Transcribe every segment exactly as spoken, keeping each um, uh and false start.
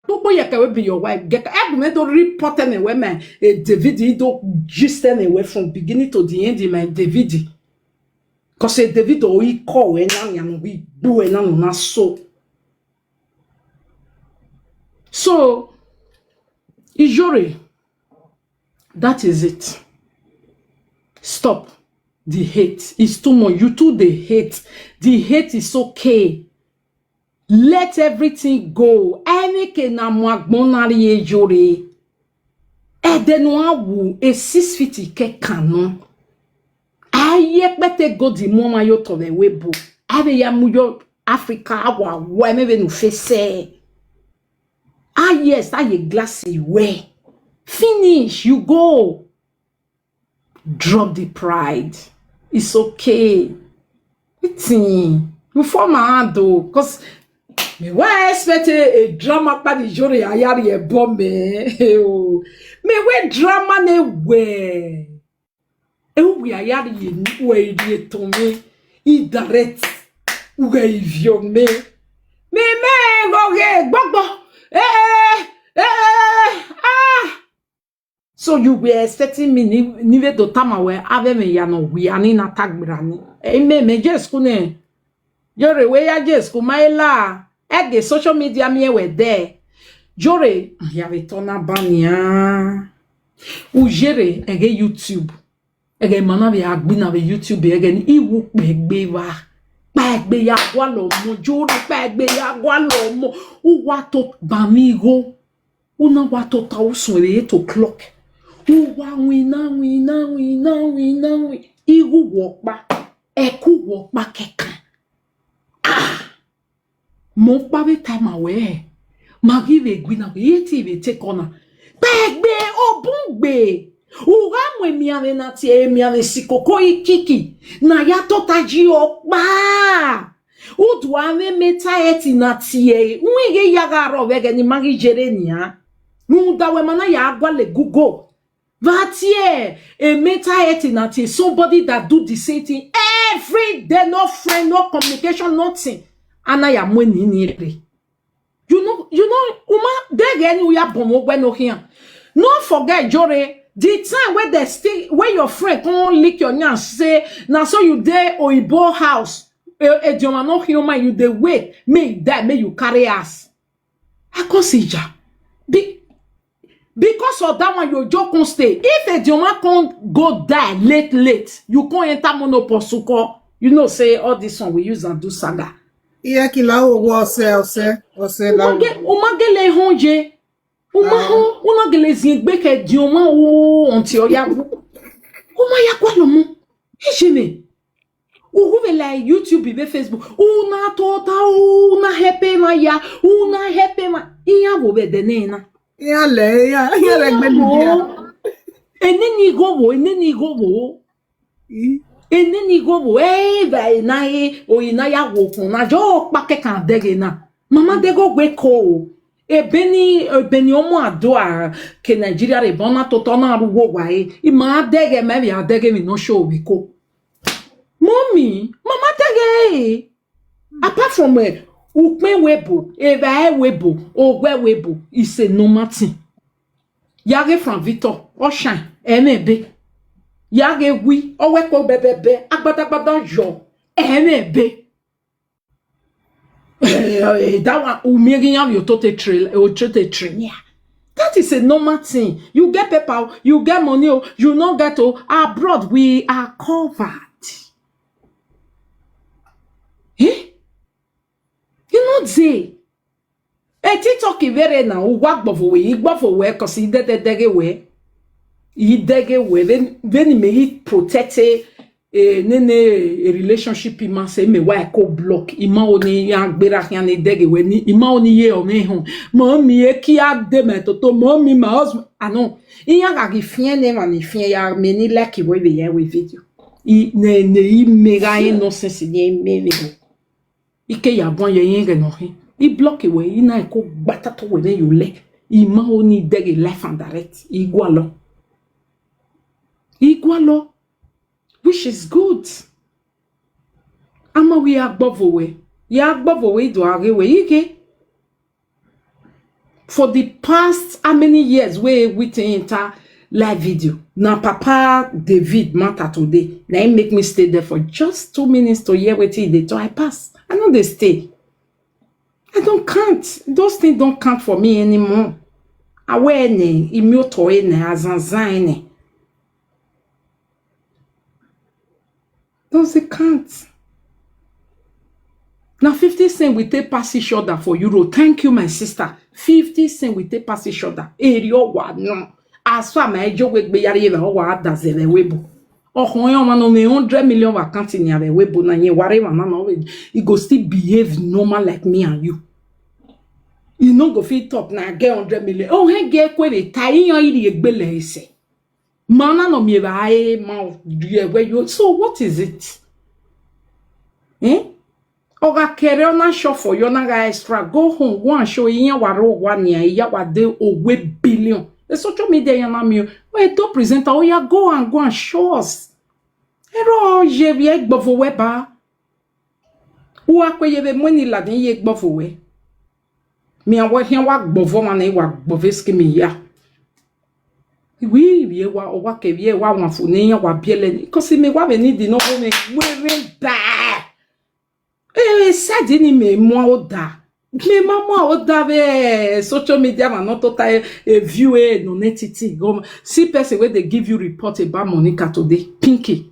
Kpokpo yẹ kẹ wẹ be your wife. Gẹ ka ẹgbẹmẹ do report ẹmwẹ wẹ mẹ, eh, David, he do gist ẹmwẹ wẹ from beginning to the end, my David. Cause, eh, David, ọ i call wẹ na nian, ne ọ ghi gbe wẹ na nọ na so. So, Iyore, that is it. Stop the hate. It's too much. You too dey hate. The hate is okay. Let everything go. Ẹmwẹ ke na mu agbọn na rrie Iyore. Ẹdẹ ne uan wu, e six feet kẹkan nọ. A ye ẹkpẹtẹ gold mu ọmwa ye otọ vbe ẹvbo ebo. A vbe ya mu yọ Africa, a wa wa ẹmwẹ vbene u face. Ah, yes, a ye glass wẹ. Finish, you go. Drop the pride. It's okay. Wetin? You form my hand o, cause me wa expect a, a drama kpa ni Iyore a ya rhie ẹbọ mẹ. O, me wẹ drama ne wẹ. E uwẹ a ya rhie ni, wẹ rhie tọn mwẹ, i direct, u ghẹ i viọ mẹ. Me mẹ ghe ọghe gbọgbọ. Eh, eh, eh, eh, ah. So you were expecting me ni, ni vbe do tama wẹ avbe ẹmwẹ ya nọ wia ni na ta gberra ni? Eh, me, me je school nẹ. Iyore, wẹ ya je school, ma i la, ẹge social media miẹn wẹ dẹ. Iyore, a ya vbe tọ na ba nian. U yere ẹghẹ YouTube. Ẹghẹ ma na vbe a gbe na vbe YouTube, ẹghẹ ni, I wu kpẹgbe evba. Kpaegbe ya gualọ ọmọ, Iyore, kpaegbe ya gualọ ọmọ. U wa to ba mwẹ igho. U na wa tota usun vbe eight o'clock. U wa winna, winna, winna, winna, win. Igho uwẹ ọkpa, ẹko uwẹ ọkpa kẹkan. Ah! Mẹ ọkpa vbe tae ma wẹ, ma ghi vbe gui na, wẹ, I te vbe te kọ na. Kpaegbe, obungbe, u gha mu emianmwẹ na tie emianmwẹ sikoko ikiki, ne a ya tota yi ọkpa. U do a mwẹ mẹ ta ẹtin na tie, u i ghe ya gha rrọọ vbe ẹghẹ ne ima ghi yere nian. Rhunmwuda wẹ ma na ya gualọ Google. Vbe a tie a mental health na tie, somebody that do the same thing every day, no friend, no communication, nothing. A na ya mu eni ni rre. You know, you know, u ma deghẹ ne u ya bọ mwẹ uwẹ ne ọ khian. No forget, Iyore, the time wey they still, wey your friend come lick your nyan say, na so you dey Oyibo house, eh, Edioma no khian ma, you dey wait, make e die, make you carry ass. I come see ya. Be, because of that one, you just come stay. If Edioma come go die late, late, you come enter menopause, suko. You know, say all this one we use and do saga. Iye kila wo wo ọsẹ, ọsẹ, ọsẹ la wo. Umage, umagele hon ye. Uma hon, una gele zin egbe ke Edioma o, until ọ ya wu. Uma ya gualọ mu. Ejene. U hu vbe la YouTube vbe Facebook, u na tota, u na help emwa ya, u na help emwa. Iran vbe vbe ẹdẹ nẹ na. Iran lẹ, iran, iran lẹ gbe media. Enene igho vbo, enene igho vbo. I. Enene igho vbo, ẹ, evbare na re, ori na ya wo okhuo na, jọ ọkpa kẹkan dẹghe na. Mama dẹghe ogbe ko o. Ebe ni, ebe ni ọmọ Adoa ke Nigeria rre, ebe ọ na tota, ọ na ru uwu owa re. I ma dẹghe, mẹ vbe a dẹghe emwi ne ọ sho vbe ko. Mummy, mama dẹghe ẹre. Apart from, eh, ukpẹn wẹ ebo, evbare wẹ ebo, oghẹ wẹ ebo, it's a normal thing. Ya ghe Frank Victor, ọ shine, ẹmwẹ ebe. Ya ghe wi, ọ wẹ kpo bẹbẹbẹ, agbadagbada yọ, ẹmwẹ ebe. Eh, eh, that one, u miẹn ghi yan vbe ototọ etre, ototọ etre nia. That is a normal thing. You get paper, you get money, oh, you no get, oh, abroad we are covered. Eh? You know, they, e TikTok vbe rre na, u wa gbọvo wẹ, I gbọvo wẹ, cause I dẹdẹ dẹghe wẹ. I dẹghe wẹ, vbe, vbene imẹ ghi protect, eh, nene, eh, relationship ima sẹ, mẹ wa ko block. I ma ho ne iran gberra khian ne dẹghe wẹ ni, I ma ho ne iye ọmwẹ họn. Mummy, e kia de mẹ toto, mummy, my husband. I know. Iran gha ghi fian ne emwa ni fian ya, mẹ ni like wẹ vbe ya wẹ video. I, ne, ne, I mẹ gha innocence ni mẹ vbe. I ke ya guan ye ẹre ẹghẹ ne ọ khin. I block wẹ, I na ko gba tato wẹ ne you like. I ma ho ne I dẹghe live and direct. I gualọ. I gualọ. Which is good. A ma wẹ I ya gbọvo wẹ. I ya gbọvo wẹ, I do a ghe wẹ, I ghe. For the past how many years wey we take enter live video? Na Papa David matter today. Na him make me stay there for just two minutes to hear wetin he dey talk. I pass. I no dey stay. I don't count. Those things don't count for me anymore. Awe ne, imiotọ ne, azanzan ne. Does it count? Na fifty cent we take pass each other for Europe. Thank you, my sister. Fifty cent we take pass each other. Eri ọwa nọ. As far my joke we gbe yare evba, ọwa da zẹ vbe webo. Ọkhọ ọmwa nọ mwẹ hundred million vbe account nian vbe webo na, yẹn wa rre emwa na nọ, he go still behave normal like me and you. He no go fit talk na, get hundred million. Oh, he get kwe vbe ta, iran iri egbele ese. Ma na nọ miẹn evba ẹre, ma rhie ẹwẹ yo. So what is it? Eh? Ọ gha kẹrẹ, ọ na shop for you, ọ na gha extra, go home, go and show iran wa rre owa nian, iran wa de owe billion. E social media iran na miẹn, we do presenter, oh yeah, go and go and show us. Ẹrọ ye vbe igbọvo wẹ ba. Uwa kue ye vbe mu eni ladian ye igbọvo wẹ. Miẹn wẹ khian wa gbọvo ọmwa ne wa gbọvo scheme ya. Iwi ivbi ewa, ọ wa ke ivbi ewa wan fu ne iran wa biẹlẹ ni. Because mẹ wa vbe need ne ọ vbe mwẹ were ba. Eh, side ni mẹ mu aro da. Mẹ ma mu aro da vbe social media ma nọ tota e, e view e nọ ne titi. Go see person wey dey give you report about Monica today. Pinky.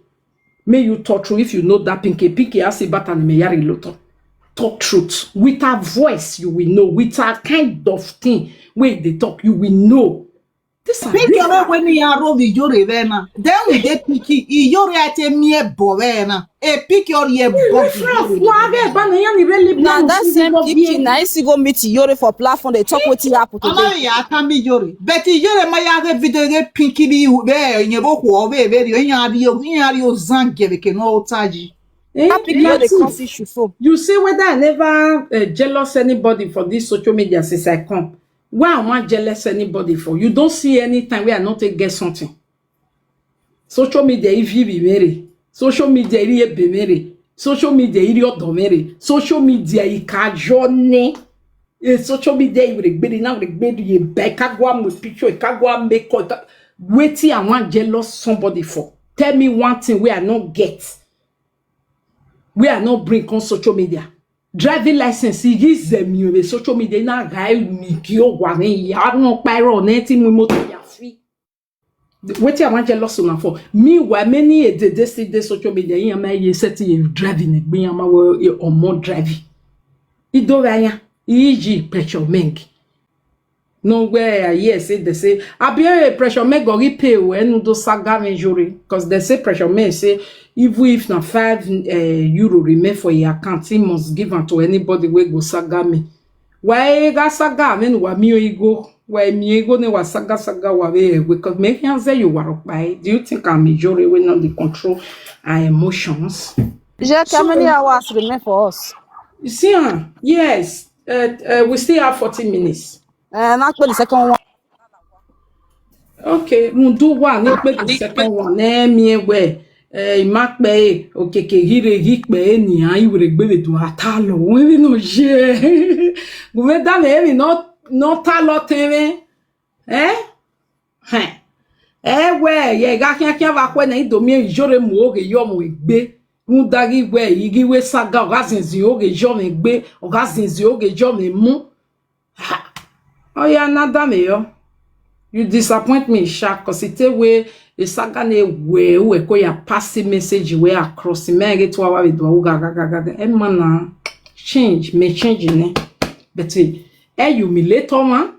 May you talk true if you know that Pinky. Pinky, I see better than me, Yari Lotto. Talk truth. With her voice, you will know. With her kind of thing, wey dey talk, you will know. This are Pinky real. Ọre wẹ ne iran rhovbiẹ Iyore vbe na. Then we dey Pinky, Iyore a te miẹn ẹbọ vbe na. E Pinky ọ rhie ẹbọ. Riff Raff, wa ghe ba na, iran ni rre Lebanon. Na that same Pinky na he still go meet Iyore for platform, dey talk wetin happen today. Ọna ya tama Iyore. But Iyore ma ya ghe video ghe Pinky vbe ihu, vbe iyẹn vbe okhuo vbe vbe rhie, iran rhie, iran rhie ozan gie vbe ke ne ọ ta yi. Eh, that Pinky no dey Lateef, cause issue so. You see whether I never, uh, jealous anybody for this social media since I come. Why I wan jealous anybody for? You don't see any time where I not take get something. Social media ivbi ivbi mwẹ rre. Social media iri ebe mwẹ rre. Social media iri ọdọ mwẹ rre. Social media ika yọ nẹ. Eh, social media iwregbe rre, na wregbe rre, eba, ika gua mu picture, ika gua make up, ika, wetin I wan jealous somebody for? Tell me one thing wey I no get, wey I no bring come social media. Driving license, I ghi zẹ miẹn vbe social media, I na gha mi gie owa mwẹ ya, a rhọn ọkpa ẹre nẹ te mu imoto ya fi. Wetin I wan jealous una for? Meanwhile, many a day they still dey social media, iran ma ye set ye driving egbe, iran ma wẹ ọmọ driving. I do vbe ayan, I yi pressure meng. No where I hear say they say, abi e pressure meng ọ ghi pay o, enu do saga mwẹ Iyore, 'cause they say pressure meng say even if na five, eh, euro remain for your account, he must give am to anybody wey go saga me. Wa e gha saga mwẹ ne uwa miẹn igho, wa e miẹn igho ne wa saga saga wa vbe ẹwe, 'cause mẹ khian zẹ ye uwa rhọkpa ẹre. Do you think I'm Iyore wey no dey control her emotions? Jẹ, how many hours remain for us? You see, ah, yes, uh, uh, we still have forty minutes. Eh, na kpe the second one. Okay, rhunmwuda uwa ni kpe the second one, ne miẹn wẹ, eh, I ma kpẹre, okiekie ghi rre ghi kpẹre nian, iwregbe vbe do a talọ, wẹ vbe nọ ye. Gu mwẹ da mwẹ emwi nọ, nọ talọ tẹn mwẹ. Eh? Hẹn. Ẹ wẹ, ye gha khian khian vbe akhuẹ nẹ, I do miẹn Iyore mu oghe ye ọmọ egbe. Rhunmwuda ghi wẹ, I ghi wẹ saga, ọ gha zinzin oghe ye ọmọ egbe, ọ gha zinzin oghe ye ọmọ emu. Ha! Ọ ya na danmwehọ. You disappoint me, sha, 'cause it take wẹ e saga ne wẹ, wẹ ko ya pass message wẹ across. Mẹ ghe two hour vbe do gha gha gha gha. Ẹ ma na change, mẹ change nẹ. But, eh, ẹ humiliate ọmwa.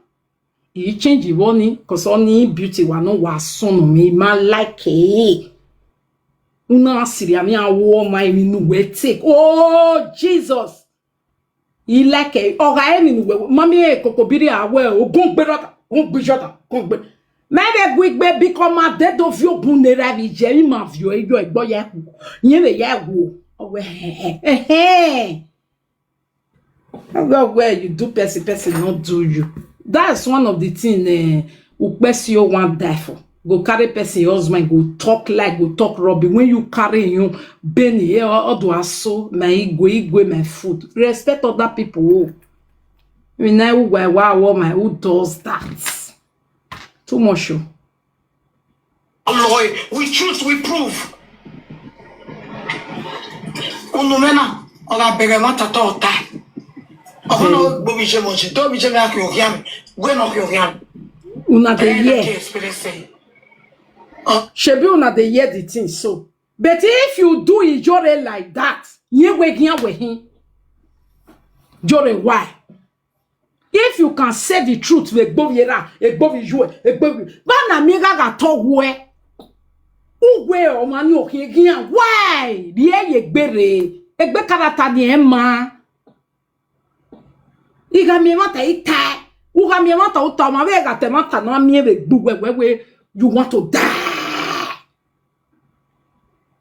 I change vbọ ni, 'cause ọni beauty wa nọ wa sọnnọ mẹ, I ma like ẹre. Una siri a mi a wo ọmwa emwi ne uwẹ take. Oh, Jesus! I like ẹre. Ọ gha emwi ne uwẹ, ma miẹn kokobiri a wẹ, ogun gbe rọta, ogun gbe jọta, ogun gbe. Mẹ vbe gu igbe bikọ ma de do viọ obun ne ra vbe je, emwi ma viọ, eyọ ẹgbọ ya hu. Yẹn vbe ya hu. Ọ wẹ, ẹhẹn. Where you do person, person not do you. That's one of the things, eh, ukpesi o wan die for. Go carry person husband, go talk like, go talk rubbish. When you carry you, Benny, eh, odo aso, my igwe, igwe, my food. Respect other people. Oh. Emwi na i ru uwa, wa wọ ma, who does that? Too much o. Lord, with truth we prove. Unu mwẹ na, ọ gha bẹghe ẹmwata te ọ ta. Ọkhọ na, ọ gbe ovbi iye mwẹ ọse, te ovbi iye mwẹ gha khian okhian mwẹ, wẹ ne ọ khian okhian mwẹ. Una dey hear. Experience. Shebi una dey hear the thing so. But if you do Iyore like that, yen wẹ khian wẹ hin. Iyore, why? If you can say the truth, vbe egbe ovbi erha, egbe ovbi iyuẹ, egbe ovbi, vbene a miẹn gha gha tọ wẹ, uwẹ ọmwa ni okhian eghian, why? Rhie ye egbe rre, egbe character ni ẹ ma. I gha miẹn ẹmwata, I tae. U gha miẹn ẹmwata, u tae, ọ ma vbe gha ta ẹmwata ne a miẹn vbe egbe uwẹ, wẹ wẹ, you want to die.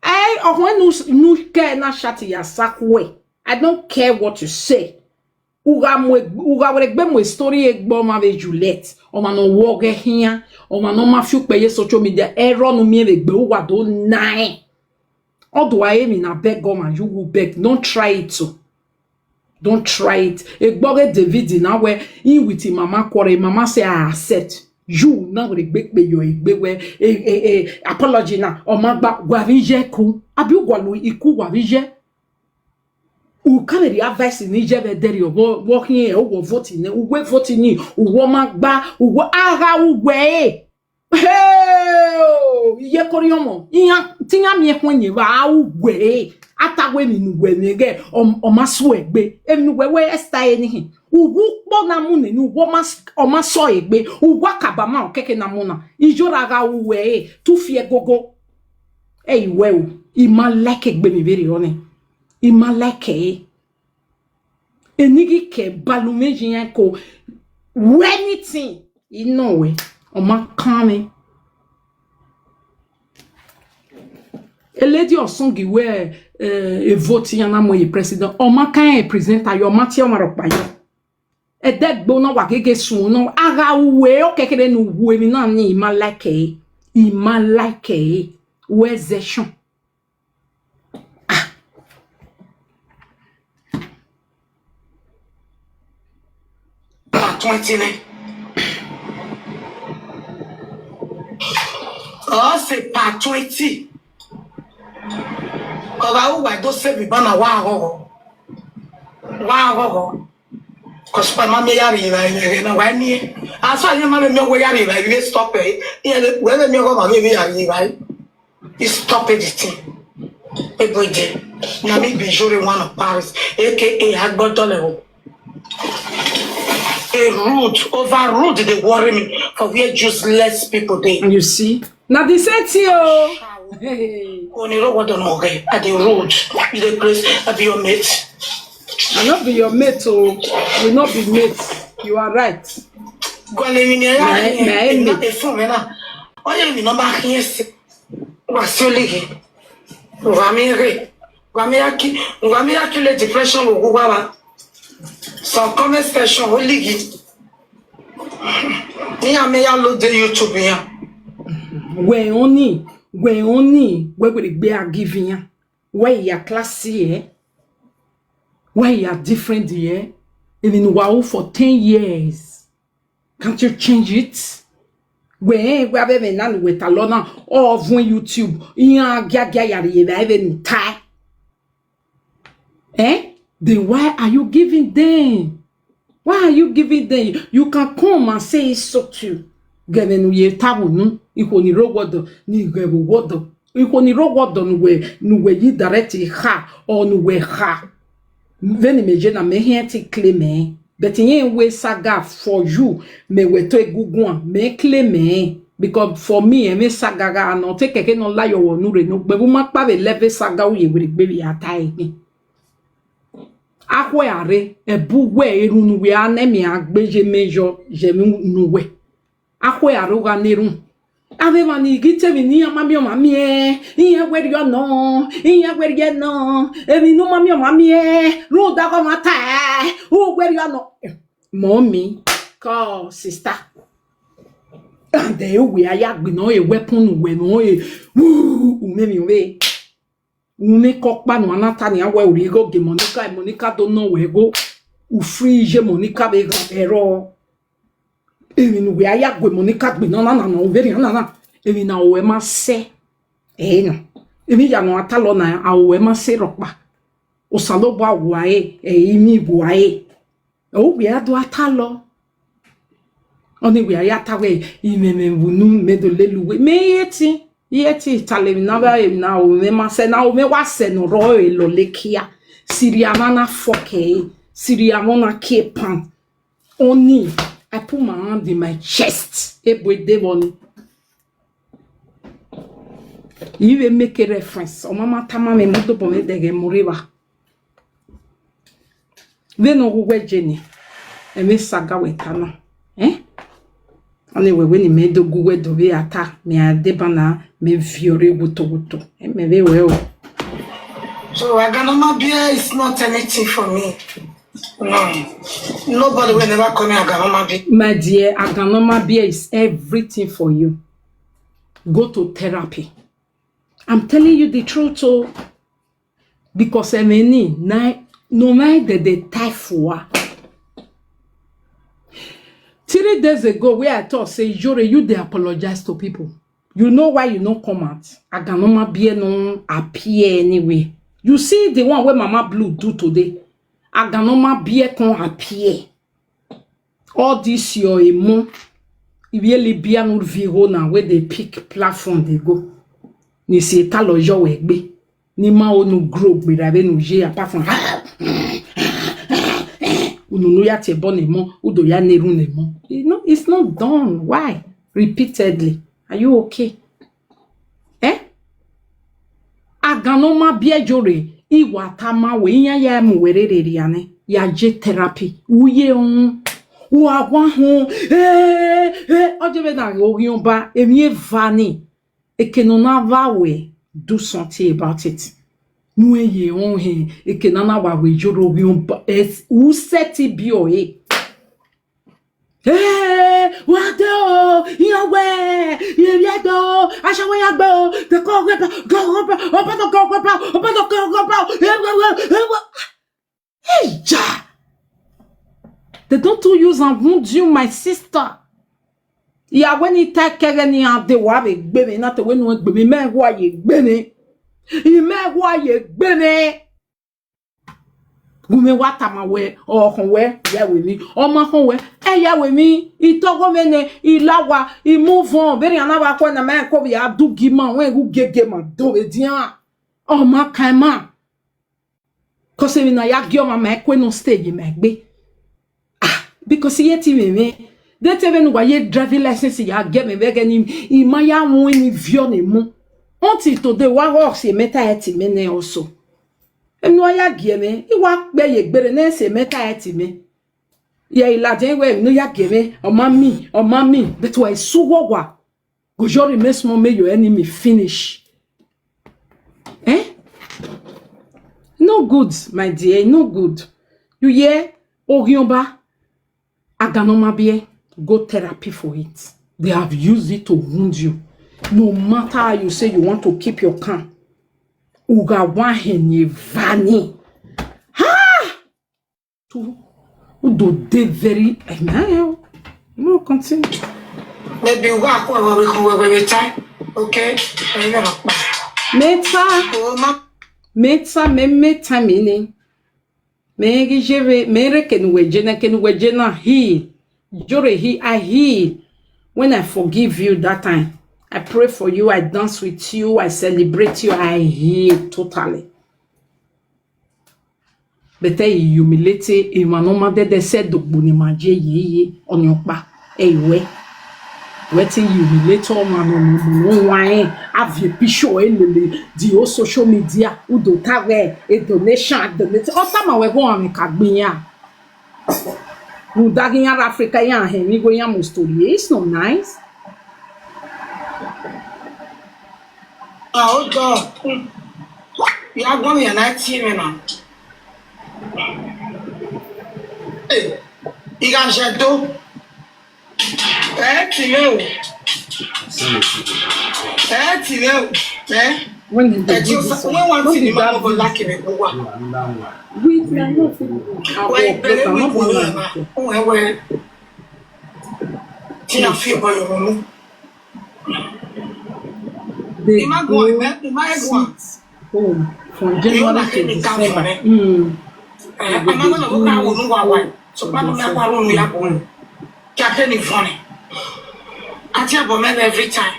Ẹ, ọkhuẹn ne u s-, ne u kẹ na chat ya sa khuẹ. I don't care what you say. U gha mu egbe, u gha wẹ egbe mu story egbe ọmwa vbe Juliet. Ọmwa ne ọ wọ ọghẹ khian, ọmwa ne ọ ma fi ukpẹ ye social media, ẹrọ ne u miẹn vbe egbe, u wa do na ẹn. Ọ do a emwi na beg ọmwa, you will beg. Don't try it o. Don't try it. Egbe ọghe David na wẹ, him with mama quarrel, mama say, "I accept." You na wẹ egbe kpe yọ egbe wẹ, e, e, e, apology na, ọ ma gba, wa vbe iye ku. Abi u gualọ iku wa vbe iye. U ka vbe rhie advice ne iye vbe ẹdẹrriọ, vbe ọ khian, u wẹ vote nẹ, u wẹ vote ni, u wẹ ọ ma gba, u wẹ a gha u wẹ ẹre. Hey, iye koriọmọ, iran, te iran miẹn khuẹn yen vbe a u wẹ ẹre, a ta wẹ emwi ne u wẹ mwẹ ghẹ, ọ, ọ ma sẹ uẹ egbe, emwi ne u wẹ wẹ Esther ẹre ni hin. U wẹ ukpo na mu nẹ, ne u wẹ ọ ma s-, ọ ma sẹ ọre egbe, u wẹ akabama ọ kẹkẹ na mu na, Iyore gha u wẹ ẹre, te u fi ẹgogo. Ẹ i wẹ o, I ma like egbe emwi vberriọ nẹ, I ma like ẹre. Eni ghi ke balumẹ yi iran ko, wẹ anything, I nọ wẹ, ọ ma kan mwẹ. A lady ọ song wẹ, eh, e vote iran na mu ye president, ọ ma kan e presenter yọ, ọ ma tie ọmwa rhọkpa yọ. Ẹdẹgbo na wa gege sun nọ, a gha ru wẹ, ọ kẹkẹre ne u ru emwi na ni, I ma like ẹre, I ma like ẹre, wẹ zẹ shọn. Ah. Part twenty nẹ. Ọ sẹ part twenty. Ọ gha ru uwa do sẹ vbe iban na, wa ghọghọ. Wa ghọghọ. Cause pa ma miẹn ya rri evbare ẹghẹ na, wa miẹn. Asọ, iran ma vbe miẹn wẹ ya rri evbare, vbe stop ẹre. Iran vbe, wẹ vbe miẹn ọghọ ma vbe ya rri evbare. He stop everything. Every day. Na me be Iyore one of Paris, A K A Agbodolebo. A rude, over rude, they worry me for where useless people dey. You see? Na the same thing o. Hey. Oni ro what on, okay? I dey rude. You dey place, I be your mate. I no be your mate o. We no be mates. You are right. Gwale mi ni ya. My, my mate. Phone me na. Oye mi number here. Wa si oligi. Wa mi re. Wa mi aki, wa mi aki le depression wo wa wa. So comment section oligi. Ni a me ya lo de YouTube ya. Wẹ oni, wẹ oni, wẹ wẹ gbe a give yan. Wẹ ya classy, eh? Why you are different here? Even wa o for ten years. Can't you change it? Wẹ, wẹ avbe ẹmwẹ na ne uwẹ ta lọ na, ọ vuọn YouTube, iran giagia ya rhie vbe avbe ne u tae. Eh? Then why are you giving them? Why are you giving them? You can come and say insult you. Gẹmwẹ ne u ye ta vbe unu, ikhuo ni rre owa ọdọ, ni ghẹ vbe owa ọdọ. Ikhuo ni rre owa ọdọ ne uwẹ, ne uwẹ ye direct kha, or ne uwẹ kha. Vbene imẹ ye na, mẹ khian te claim ẹre. But irẹn wẹ saga for you, mẹ wẹ to egungun, mẹ claim ẹre. Because for me, ẹmwẹ saga gha nọ, te kẹkẹ ne ọ la ye ọvbọ ne u rre ne ugbẹn, vbe u ma kpa vbe level saga, u ye werriegbe vbe a ta ẹre gbẹn. Akhuẹ a rre, ẹbu wẹ erhunmwu wẹ a na ẹmwẹ a gbe ye mẹ yọ, ye emwi ne uwẹ. Akhuẹ a rre, u gha na erhunmwu. Avbe emwa ni ghi te emwi ne iran ma miẹn ọmwa miẹn, iran wẹrriọ nọ, iran wẹrriọ nọ, emwi ne u ma miẹn ọmwa miẹn, rhunmwuda ọghe ọmwa tae, u wẹrriọ nọ. Mummy, call sister. And then uwẹ a ya gbinna ọre weapon ne uwẹ nọ, e, u mwẹ emwi ọvbehe. Unu ke ọkpa ne uwa na ta nian wẹ u rhie igho gie Monica, Monica do nọ wẹ igho. U free iye Monica vbe gha ẹrọ. Emwi ne uwẹ a ya gue Monica gbe nana na, vberriọ nana, emwi ne aro ruẹ ma sẹ, ẹre na. Emwi hia ne ọ gha talọ na, aro ruẹ ma sẹ rhọkpa. Osanobua wa ẹre, ẹre imẹ wa ẹre. Ọ wẹ a do gha talọ. Ọni wẹ a ya ta wẹ, imẹ mwẹ vbe unu, mẹ do lele uwẹ. Mẹ i re ẹtin, i re ẹtin, talọ emwi ne avbe, emwi ne aro mwẹ ma sẹ, ne aro mwẹ wa sẹ ne ọ rrọọ ẹre lọlẹ kia. Sirri avbe na fọkẹ ẹre, sirri avbe na kie pan. Ọni, I put my hand in my chest. Ebo ede vbọ ni. I vbe make a reference. Ọ ma ma tama mwẹ, mu dobọ mwẹ dẹghe mu rre evba. Vbene ọ gu uwẹ je ni, ẹmwẹ saga wẹ ta na. Eh? Ọni wẹ wẹ ne imẹ do gu uwẹ do vbe a ta, mẹ a deba na, mẹ viọ rre wotowoto. Eh, mẹ vbe wẹ o. So, Aganọma Biẹ is not anything for me. No. Nobody will never call me Aganọma Biẹ. My dear, Aganọma Biẹ is everything for you. Go to therapy. I'm telling you the truth o. Because ẹmwẹ ni, na, ne ọ ma dẹdẹ ta fua. Three days ago, where I thought say, Iyore, you dey apologize to people. You know why you no come out? Aganọma Biẹ no appear anywhere. You see the one wey Mama Blue do today? Aganọma Biẹ come appear. All this your emo, ivbi Libya nu viho na wey dey pick platform dey go. Ni si etalọ yọ wẹ gbe. Ni ma onu grow gberra vbene u ye, apart from unu ne u ya tie ẹbọ ne emọ, u do ya na erhunmwu ne emọ. You know, it's not done. Why? Repeatedly. Are you okay? Eh? Aganọma Biẹ Iyore, I wa tama wẹ, iran ya mu wẹ rherhe rria nẹ, ya je therapy. U ye uhunmwu, u gha wa họn, eh, eh, ọ je vbe na ghe oghian ọba, emwi eva ni. Eke ne ọ na vba wẹ, do something about it. Ne u ye họn hẹ, eke ne a na wa wẹ Iyore oghian ọba, eh, u sẹtin biẹ ọre. Eh, wa de o, iran wẹ, ivbi Ẹdo, aṣọ wẹ ya gbe o, de kọ ọghe ba, kọ ọghe ba, ọba do kọ ọghe ba, ọba do kọ ọghe ba, ewa, ewa, ewa. Eya! They don't too use and wound you, my sister. Ya wẹ ne I ta ẹkẹghẹ ne iran de wa vbe gbe mwẹ, na te wẹ ne u gbe mwẹ, mẹ hua ye gbe mwẹ. I mẹ hua ye gbe mwẹ. Gu mwẹ wa tama wẹ, ọ khọn wẹ, ya wẹ emwi, ọ ma khọn wẹ, ẹ ya wẹ emwi, I tọghọ mwẹ nẹ, I la owa, I move on, vberriọ na vbe akhuẹ na, ma rẹn ke ovbi a du gi ima, wẹ gu gege ma do vbe dian, ọ ma kan ima. Cause emwi ne a ya gie ọmwa ma ẹkue nọ stay ye ma egbe. Ah, because iye te mwẹ mwẹ, de te vbene uwa ye driving license ya gie mwẹ vbe ẹghẹ ne I ma ya wọn emwi viọ ne emọ. Until today, wa gha si emẹ ta ẹtin mẹ nẹ also. Emwi ne uwa ya gie mwẹ, I wa kpẹ ye egbe rre ne ẹ si emẹ ta ẹtin mẹ. Yẹ I ladian wẹ emwi ne u ya gie mwẹ, ọ ma mean, ọ ma mean, but wa i su ughọghọ. Go your remain small, make your enemy finish. Eh? No good, my dear, no good. You hear? Oghiọnba, Aganọmabiẹ, go therapy for it. They have used it to wound you. No matter how you say you want to keep your calm, u gha wa hẹn ne eva ni. Ha! To, u do dey very, eh, man, you no continue. Maybe u gha kue wẹ, wẹ, wẹ, wẹ, wẹ time. Okay? Ẹ, ẹ, ẹ, ẹ. Meta, Oh, ma. Meta, me, me time ni. Me ghi je vbe, me rre eke ne uwẹ je na, eke ne uwẹ je na, heal. Jore heal, I heal. When I forgive you that time, I pray for you, I dance with you, I celebrate you, I heal totally. But ẹ i humiliate emwa ne ọ ma dẹdẹ sẹ do gbo ne ima je yeye, ọnii ọkpa, ẹ i wẹ. Wẹ te humiliate ọmwa ne ọ, ne ọ, ne ọ wan rẹn, a viọ picture ẹre lele the whole social media, u do ta wẹ, a donation, a donate. Ọ tama wẹ ghe ọmwa mwẹ ka gbe iran. Rhunmwuda ghe iran rre Africa, iran hẹn ne igho iran mu story, it's not nice. Ah, oh God. Hmm. Ya guan ya na tie me na. Eh, I gha je do. Eh, ti me o. Eh, ti me o. Eh. When they do this one, no be that video. With na no fit. Why better no be like that. Why, why? They go sit home from January to December. Mm. They dey do it. Every time.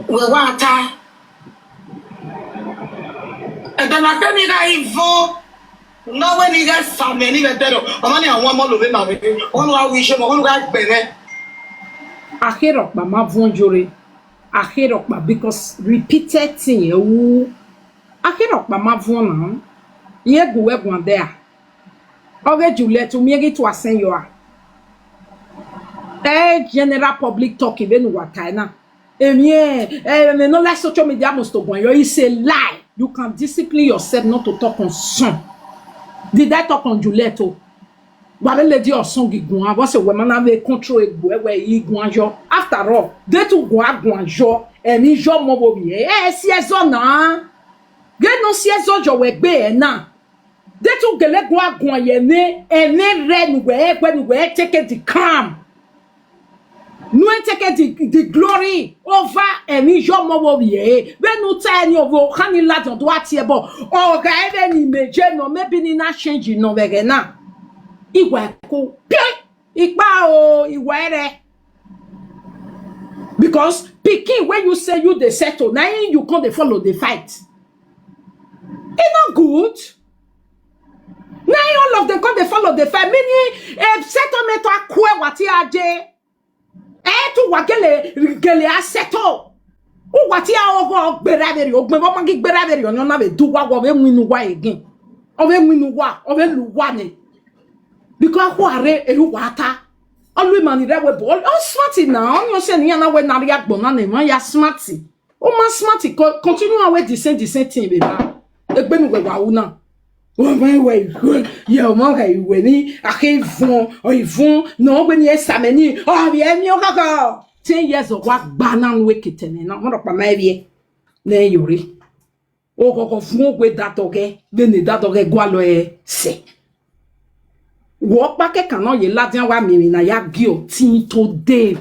Wẹ wa ta. Ẹdẹ na kẹ ni gha ivọ, ne ọ wẹ ne I ghẹ sa mẹ ne I ghẹ dẹrọ, ọmọ ni a wan ọmọ lo vbe ma vbe, ọ no gha wi isẹ, ọ no gha gbẹnẹ. Akherọkpa ma vuọn yore, akherọkpa, because repeated thing ẹ wu. Akherọkpa ma vuọn na, I ghẹ gu wẹ guan dẹ a. Ọ ghe Juliet, u miẹn ghi tua sẹn yọ a? Ẹ general public talk vbene uwa tae na. Emwi ẹmwẹ ne ọ like social media must to guan yọ, it's a lie. You can discipline yourself not to talk on son. Did I talk on Juliet o? Wa vbe lady ọsọn ghi guan, vbọsẹ wẹ ma na vbe control egbe wẹ I guan yọ. After all, de tu guan guan yọ, ẹmwẹ yọ mọ vbe ovbi ẹ, ẹ si ẹzọ na. Ghe ne ọ si ẹzọ yọ wẹ gbe ẹ na. De tu gele guan guan ye ẹmwẹ, ẹmwẹ rẹ ne uwẹ ẹgbẹ ne uwẹ take the crown. Ne uwẹ take the, the glory over ẹmwẹ yọ mọ vbe ovbi ẹ. Vbene u ta ẹre ni, ọvbokhan ni ladian do a tie ẹbọ. Ọ gha ẹre ni mẹ je nọ, maybe ni na change nọ vbe ẹghẹ na. Iwa ẹko, pian, ikpa o, iwa ẹrẹ. Because pikin wey you say you dey settle, na him you come dey follow dey fight. E no good. Na him all of them come dey follow dey fight. Meaning, eh, settlement a kue wati aje. Eh, tu wa gele, gele a settle. U wati a ogho gbera vberriọ, ogbẹn vbe ọ ma ghi gbera vberriọ, ọni ọ na vbe du uwa, ọ vbe winna uwa again. Ọ vbe winna uwa, ọ vbe lu uwa nẹ. Because akhuẹ rre, ehe uwa ta. Ọ lu ima ni rre ẹvbo ebo. Ọ smart na, ọni ọ sẹ ne iran na wẹ ne a rrie agbọn na ne emwa ya smart. U ma smart, co-, continue a wẹ the same, the same thing vbe evba. Egbe ne uwẹ wa ru na. Ọ ma wẹ, ye ọmọ gha iwẹ ni, a khe vuọn, ọ i vuọn, ne ọ wẹ ni ẹ sa mẹ ni, ọ vbe ẹ miẹn ọghọghọ. Ten years ọ wa gba na nu ekete nẹ na, ọmọ rhọkpa ma ẹ vbiẹ, ne ẹ yọ rre. Oghọghọ vuọn owe dadọghẹ, vbene dadọghẹ gualọ ẹre sẹ. Wẹ ọkpa kẹkan ne ọ ye ladian wa miẹn emwi ne a ya gie ọ till today.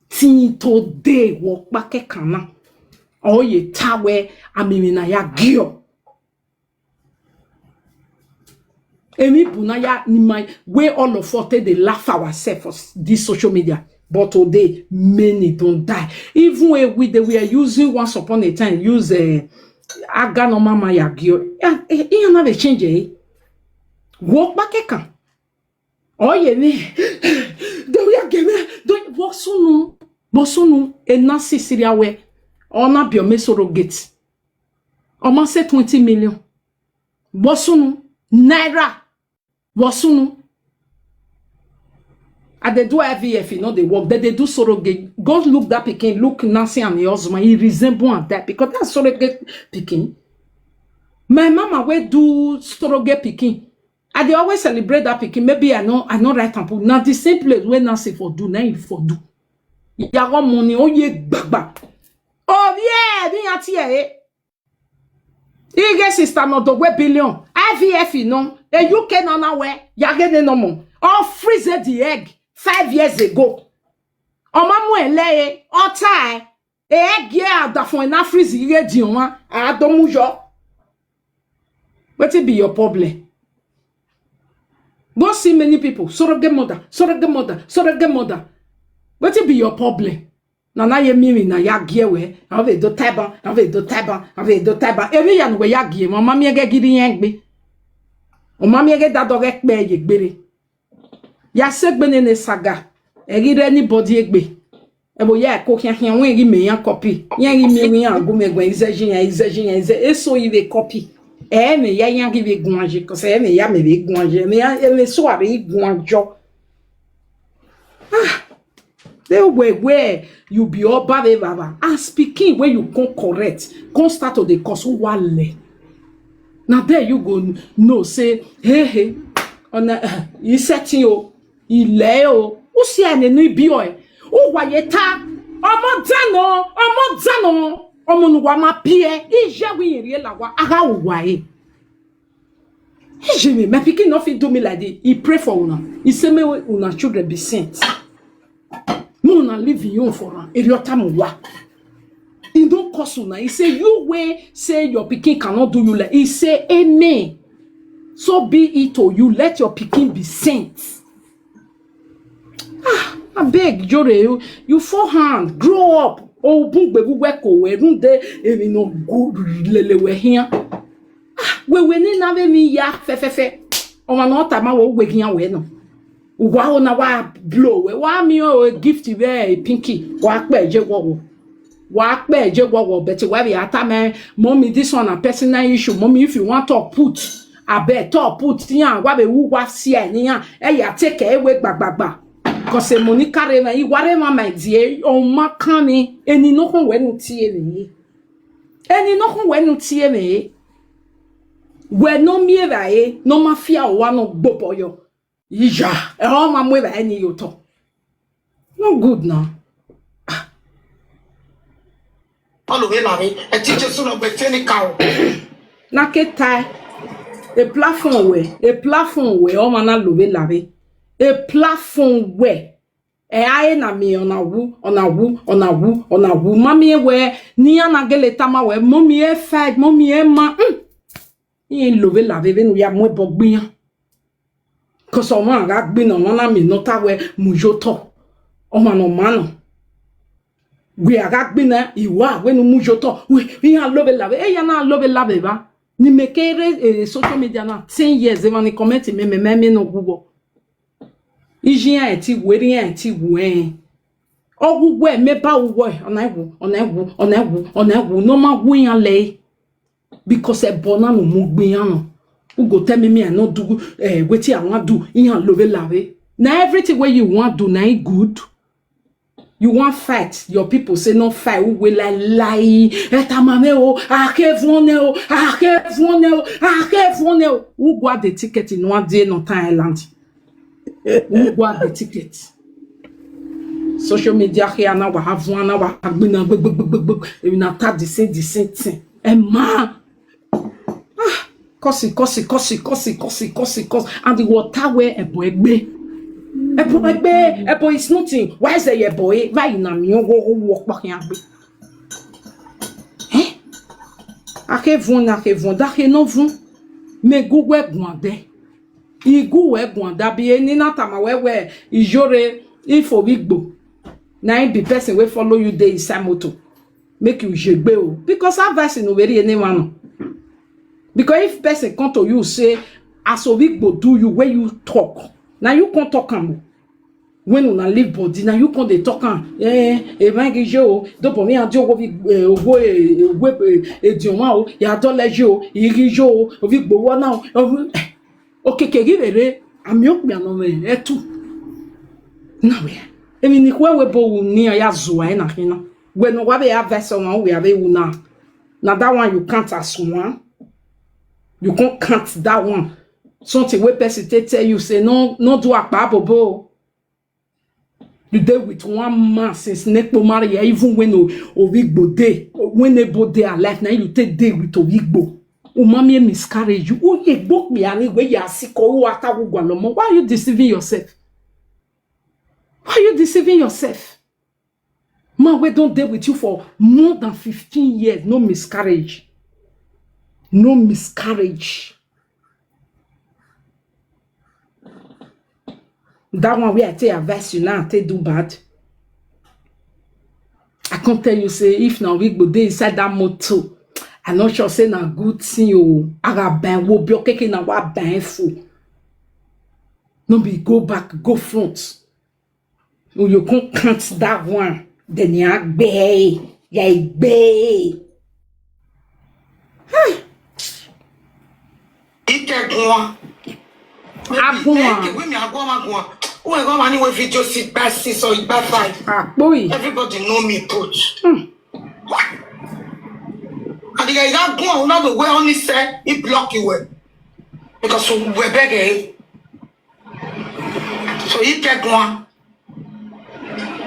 Till today, wẹ ọkpa kẹkan na, ọ ye ta wẹ a miẹn emwi ne a ya gie ọ. Emwi bu na ya ni ma, we all of us take dey laugh ourselves for s-, this social media. But today, many don die. Even a we, they were using once upon a time, use, eh, aga normal man ya gie ọ. Iran, eh, iran na vbe change, eh. Wẹ ọkpa kẹkan. Ọ ye ni, do ya gẹmẹ, do, vbọ sunu, vbọ sunu, e na si Syria wẹ, ọ na biẹ ọmọ surrogate. Ọ ma sẹ twenty million. Vbọ sunu, naira. Vbọ sunu. And they do I V F, e no dey work. Then they do surrogate. Go look that pikin, look Nancy and her husband. He resemble and that because that's surrogate pikin. My mama wey do surrogate pikin. I dey always celebrate that pikin. Maybe I no, I no write am put. Na the same place wey Nancy for do, na him for do. Iyagho money, ọ ye gbagba. Ovbi ẹ, vbe iran tie ẹre. Ighe sister nọ do wẹ billion, I V F nọ, e U K na na wẹ, ya ghe ne nọ mọ. Ọ freeze the egg five years ago. Ọ ma mu ẹlẹ re, ọ ta ẹre. E gie adafọn na freeze ighe ediọn mwa, a do mu yọ. Wetin be your problem? Go see many people, surrogate mother, surrogate mother, surrogate mother. Wetin be your problem? Na na ye miẹn emwi ne a ya gie wẹ, a vbe do ta ẹban, a vbe do ta ẹban, a vbe do ta ẹban. Emwi hia ne uwẹ ya gie, ọ ma miẹn ghẹ ghi rhie iran egbe. Ọ ma miẹn ghẹ dadọghẹ kpẹ ye egbe rre. Ya sẹ egbe nene saga, ẹ ghi rre anybody egbe. Ẹvbo ya ẹko khian khian, wẹ ghi mẹ iran copy. Iran ghi miẹn wẹ iran gu mẹ guan, izẹji iran, izẹji iran, izẹ, eso i vbe copy. Ẹ mẹ ya iran ghi vbe guan ye, cause ẹ mẹ ya mẹ vbe guan ye, ẹ mẹ ya, ẹ mẹ so a vbe guan jọ. Ah, they were where you be ọba vbe evbavba. As pikin wey you come correct, come start to dey curse, uwa lẹ. Na there you go know say, hey, hey, ọna, eh, i setting o, i lẹ o. U si ẹre ne I biẹ ọe. Uwa ye ta, Ọmọ dan nọ, ọmọ dan nọ, ọmọ ne uwa ma biẹ, iye wẹ irẹn rhie la owa, a gha ru uwa ẹre. Iye mwẹ, my pikin no fit do me like this. He pray for una. He say make una children be saint. Make una leave him own for am. Erriọ ọ tama uwa. He don curse una. He say, "You wey say your pikin cannot do you like," he say, "Amen. So be it to you. Let your pikin be saint." Ah, abeg, Iyore, you, you four hand, grow up. O bun gbe vbe uwẹ ko wẹ, rhunmwuda emwi ne ọ gu lele wẹ khian. Ah, wẹ wẹ ne na vbe emwi ya fẹfẹfẹ. Ọmwa ne ọ tama wẹ, uwẹ khian wẹ nọ. Uwa ho na wa blow wẹ, wa miẹn oro gift vbe Pinky, wa kpẹ je wọwọ. Wa kpẹ je wọwọ, but wa vbe a tama, "Mommy, this one na personal issue. Mommy, if you want to put, abeg to put iran, wa vbe wu wa sia ne iran, ẹ ya take ẹre wẹ gbagbagba." Cause emọ ni ka rre emwa, I wa rre emwa ma die, ọ ma kan ni, eni ne ọ khọn wẹ ne u tie mwẹ re. Eni ne ọ khọn wẹ ne u tie mwẹ re. Wẹ ne ọ miẹn evbare, ne ọ ma fi aro owa ne ọ gbe obọ yọ. Iya, ẹ ọ ma mu evbare ni ye otọ. No good na. Ọ lo vbe lavbe, ẹ te Jesu nọ gbe te ni ka o. Na ke tae, e platform wẹ, e platform wẹ, ọmwa na lo vbe lavbe. E platform wẹ, ẹ a re na miẹn ọna wu, ọna wu, ọna wu, ọna wu. Ma miẹn wẹ, ne iran na gele tama wẹ, "Mommy, e fight, Mommy, e ma." Hmm. Iran lo vbe lavbe vbene u ya mu ẹbọ gbe iran. Cause ọmwa gha gbinna, ọmwa na miẹn ne ọ ta wẹ mu ye otọ. Ọmwa ne ọ ma nọ. Wẹ a gha gbinna, I wa wẹ ne u mu ye otọ. Wẹ, iran lo vbe lavbe, eya na lo vbe lavbe evba. Ne imẹ ke rre, eh, social media na ten years, emwa ni comment mẹ, mẹ ma miẹn ne ọ wu vbọ. Iye iran ti wu, erha iran ti wu ẹn. Ọ wu wẹ, mẹ ba wu wẹ, ọna wu, ọna wu, ọna wu, ọna wu, ne ọ ma wu iran lẹe. Because ẹbọ na ne u mu gbe iran nọ. U go tell me, me I no do, eh, wetin I wan do, iran lo vbe lavbe. Na everything wey you wan do, na it good. You wan fight, your people say no fight, uwẹ laelae, ẹ tama mwẹ o, a khe vuọn nẹ o, a khe vuọn nẹ o, a khe vuọn nẹ o. U gua de ticket ne uan die Northern Ireland. U gua de ticket. Social media here na wa ha vuọn, na wa ha gbinna gbegbegbegbe. Emwi na ta the same, the same thing. Ẹ ma. Ah, kọsi, kọsi, kọsi, kọsi, kọsi, kọsi, kọsi. And the water where ẹbọ egbe. Ẹbọ egbe, ẹbọ is nothing. Why is ẹbọ e? Why na mi wo wo wo pa khian gbe? Eh? A khe vuọn, a khe vuọn, da khe nọ vuọn. Mẹ gu wẹ guan dẹ. I gu wẹ guan da bi eni na tama wẹ wẹ Iyore ifo vbe Igbo. Na him be person wey follow you dey inside motor. Make you yegbe o. Because advice no vbe rhie ne emwa nọ. Because if person come to you say, as Ovigbo do you, when you talk, now you can't talk am o. When una leave body, now you come dey talk am. Eh, emwa ghi ye o, dobọ mi a di owo vi, eh, owo, eh, owo, eh, ediọnmwa o, ya dọlẹ ye o, I ghi ye o, Ovigbo wọ na o. Okeke ghi vbe rre, amẹ okpia nọ mwẹ ẹtu. Na wẹ, emwi ne I khuẹ wẹ ebo ru ne iran ya zua ẹre na khin na. Wẹ ne ọ wa vbe advice ọmwa, wẹ a vbe ru na. Na that one you count as one. You can't count that one. Something wey person take tell you say no, no do akpa bobo. You dey with one man since nekpo marry, even when o-, Ovigbo dey, when ebo dey alive, na you take dey with Ovigbo. U ma miẹn miscarriage, u ye egbe okpia ni wẹ ya sikẹ, u wa ta wu gualọ ọmọ. Why are you deceiving yourself? Why are you deceiving yourself? Man wey don dey with you for more than fifteen years, no miscarriage. No miscarriage. That one wey I take advice you now, take do bad. I can't tell you say if na Ovigbo dey inside that motor, I not sure say na good thing o. Aga ban wo bi okeke na wa ban fo. No be go back, go front. You can't count that one. Then ya gbe, ya gbe. Ike guan. Aguan. Maybe we me aguan, aguan. Who ever money we video sit by six or by five. Ah, boy. Everybody know me put. Hmm. And the guy that guan, una the way only say he block you well. Because we beg eh. So Ike guan.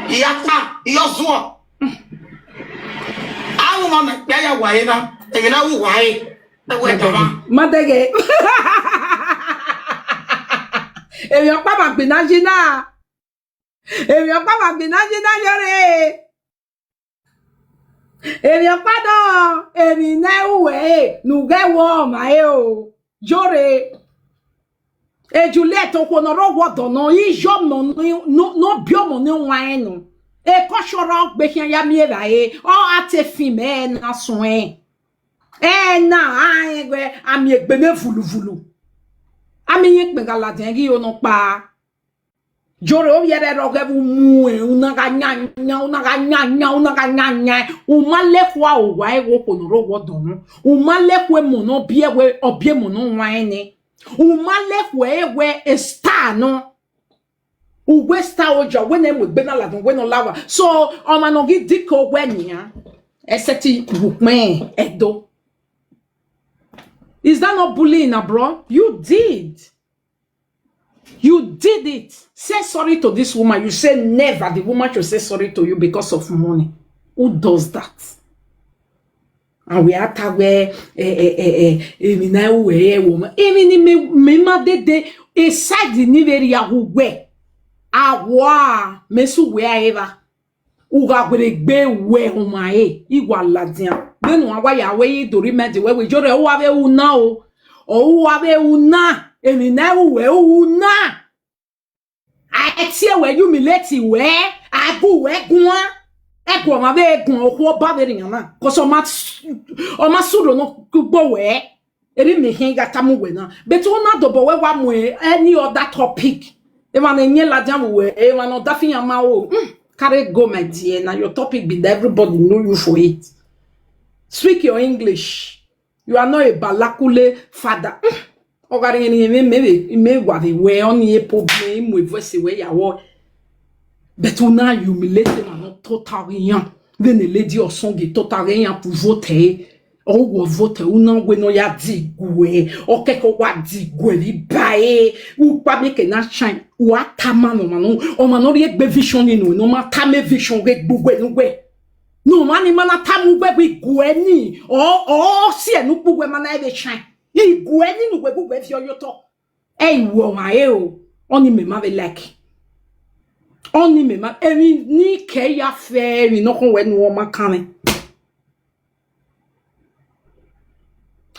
Iyakpa, iyọzuọ. Ọmọ na ya ya wa re na, emwi na ru wa re, ẹwẹ da mwa. Ma dẹghe. Emwi ọkpa ma gbinna yi na. Emwi ọkpa ma gbinna yi na yore. Emwi ọkpa nọ, emwi ne ẹ ru wẹ re, ne u ghẹ wọ ma re o. Yore. E Juliet, okhuo ne ọ rre owa ọdọ nọ, iyọ ọmọ ni, ne ọ biẹ ọmọ ne ọ wan rẹn nọ. Ekọsọrọ gbe khian ya miẹn evbare, ọ gha te fin mẹ ẹre na suẹn. Ẹna, a rẹn wẹ a miẹn egbe ne vuluvulu. A miẹn iyẹn kpẹn gha ladian ghi ho nọkpa. Joro ovbi ẹrẹ rrọọ ghẹ vbe umuẹn, u na gha yan yan, u na gha yan yan, u na gha yan yan. U ma lekhua owa ẹghẹ okhuo ne ọ rre owa ọdọ nọ. U ma lekhua emọ ne ọ biẹ wẹ, ọ biẹ emọ ne ọ wan rẹn nẹ. U ma lekhua ẹre wẹ star nọ. U wẹ star oja, wẹ ne mu egbe na ladian, wẹ ne ọ la owa. So, ọmwa ne ọ ghi dike owẹ nian, ẹ sẹtin wu ukpẹn ẹdo. Is that not bullying, na bro? You did. You did it. Say sorry to this woman. You say never the woman should say sorry to you because of money. Who does that? And we are ta wẹ, eh, eh, eh, eh, emwi na ru ẹre ẹvbo ma. Emwi ni mẹ, mẹ ma dede, e side ni vbe rhia hu wẹ. A wa, mẹ su wẹ a evba. U gha werriegbe wẹ ọmwa ẹre, I wa ladian. Vbene uwa wa ya wẹ ye do rhie imẹ dee, wẹ wẹ, Joro, ọ ru avbe ru na o. Ọ ru avbe ru na, emwi ne ẹ ru wẹ ru na. A tie wẹ, humiliate wẹ, a gu wẹ guan. Ẹguọmwa vbe guan okhuo ọba vberriọ na, 'cause ọ ma s-, ọ ma suro ne ọ gbe wẹ. Erriọ mẹ khian gha tama uwẹ na, but u na dobọ wẹ wa mu any other topic. Emwa ne iyẹn ladian vbe uwẹ, emwa ne ọdafẹn iran ma ro, mm, carry go, my dear. Na your topic be that, everybody know you for it. Speak your English. You are not a Balakule father. Mm. Ọ gha rẹn ne mẹ, mẹ, mẹ wa vbe wẹ, ọni e problem, I mu voice wẹ ya wọ. But u na humiliate emwa ne ọ tota ọghe iran. Vbene lady Ọsọngẹ tota ọghe iran, u vote ẹre. Ọ wọ vote ẹre, u na wẹ ne ọ ya diguẹ, ọ kẹkẹ wa diguẹ vbe iba ẹre. U kpa miẹn ke na shine, u a tama ne ọmwa nọ, ọmwa ne ọ rhie egbe vision ni nọ, ne ọ ma tama vision ghe gbe uwẹ ne uwẹ. Ne ọmwa ni ma na tama uwẹ wẹ iguẹ ni, ọ, ọ si ẹre ne ukpu uwẹ ma na vbe shine. Iguẹ ni ne uwẹ ghe uwẹ viọ ye otọ. Ẹ i ru ọmwa ẹre o, ọni mẹ ma vbe like. Ọni mẹ ma, emwi ne I kẹ ya fẹ emwi ne ọ khọn wẹ ne ọ ma kanmwẹ.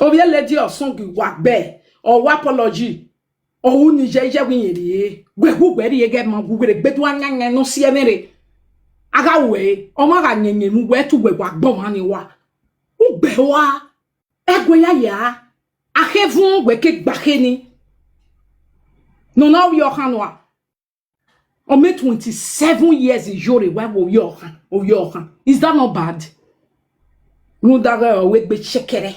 Ovbi lady Ọsọngẹ wa gbe, ọ wa apology. Ọ ru ni ye, ye wẹ irẹn rrie, wẹ gu wẹ rrie ghẹ ma gu werriegbe do a yan yan ne ọ si ẹmwẹ rre. A gha ru ẹre, ọmwa gha yẹnyẹn mu wẹ te uwẹ wa gbe ọmwa ni wa. Ugbẹ rua, ẹguẹ ya ya, a khe vuọn wẹ ke gba khe ni. Ne ọ na ovbi ọkhan nua. Ọ mẹ twenty seven years Iyore wa vbe ovbi ọkhan, ovbi ọkhan. Is that not bad? Rhunmwuda ghẹ ọ wẹ egbe chẹkẹrẹ.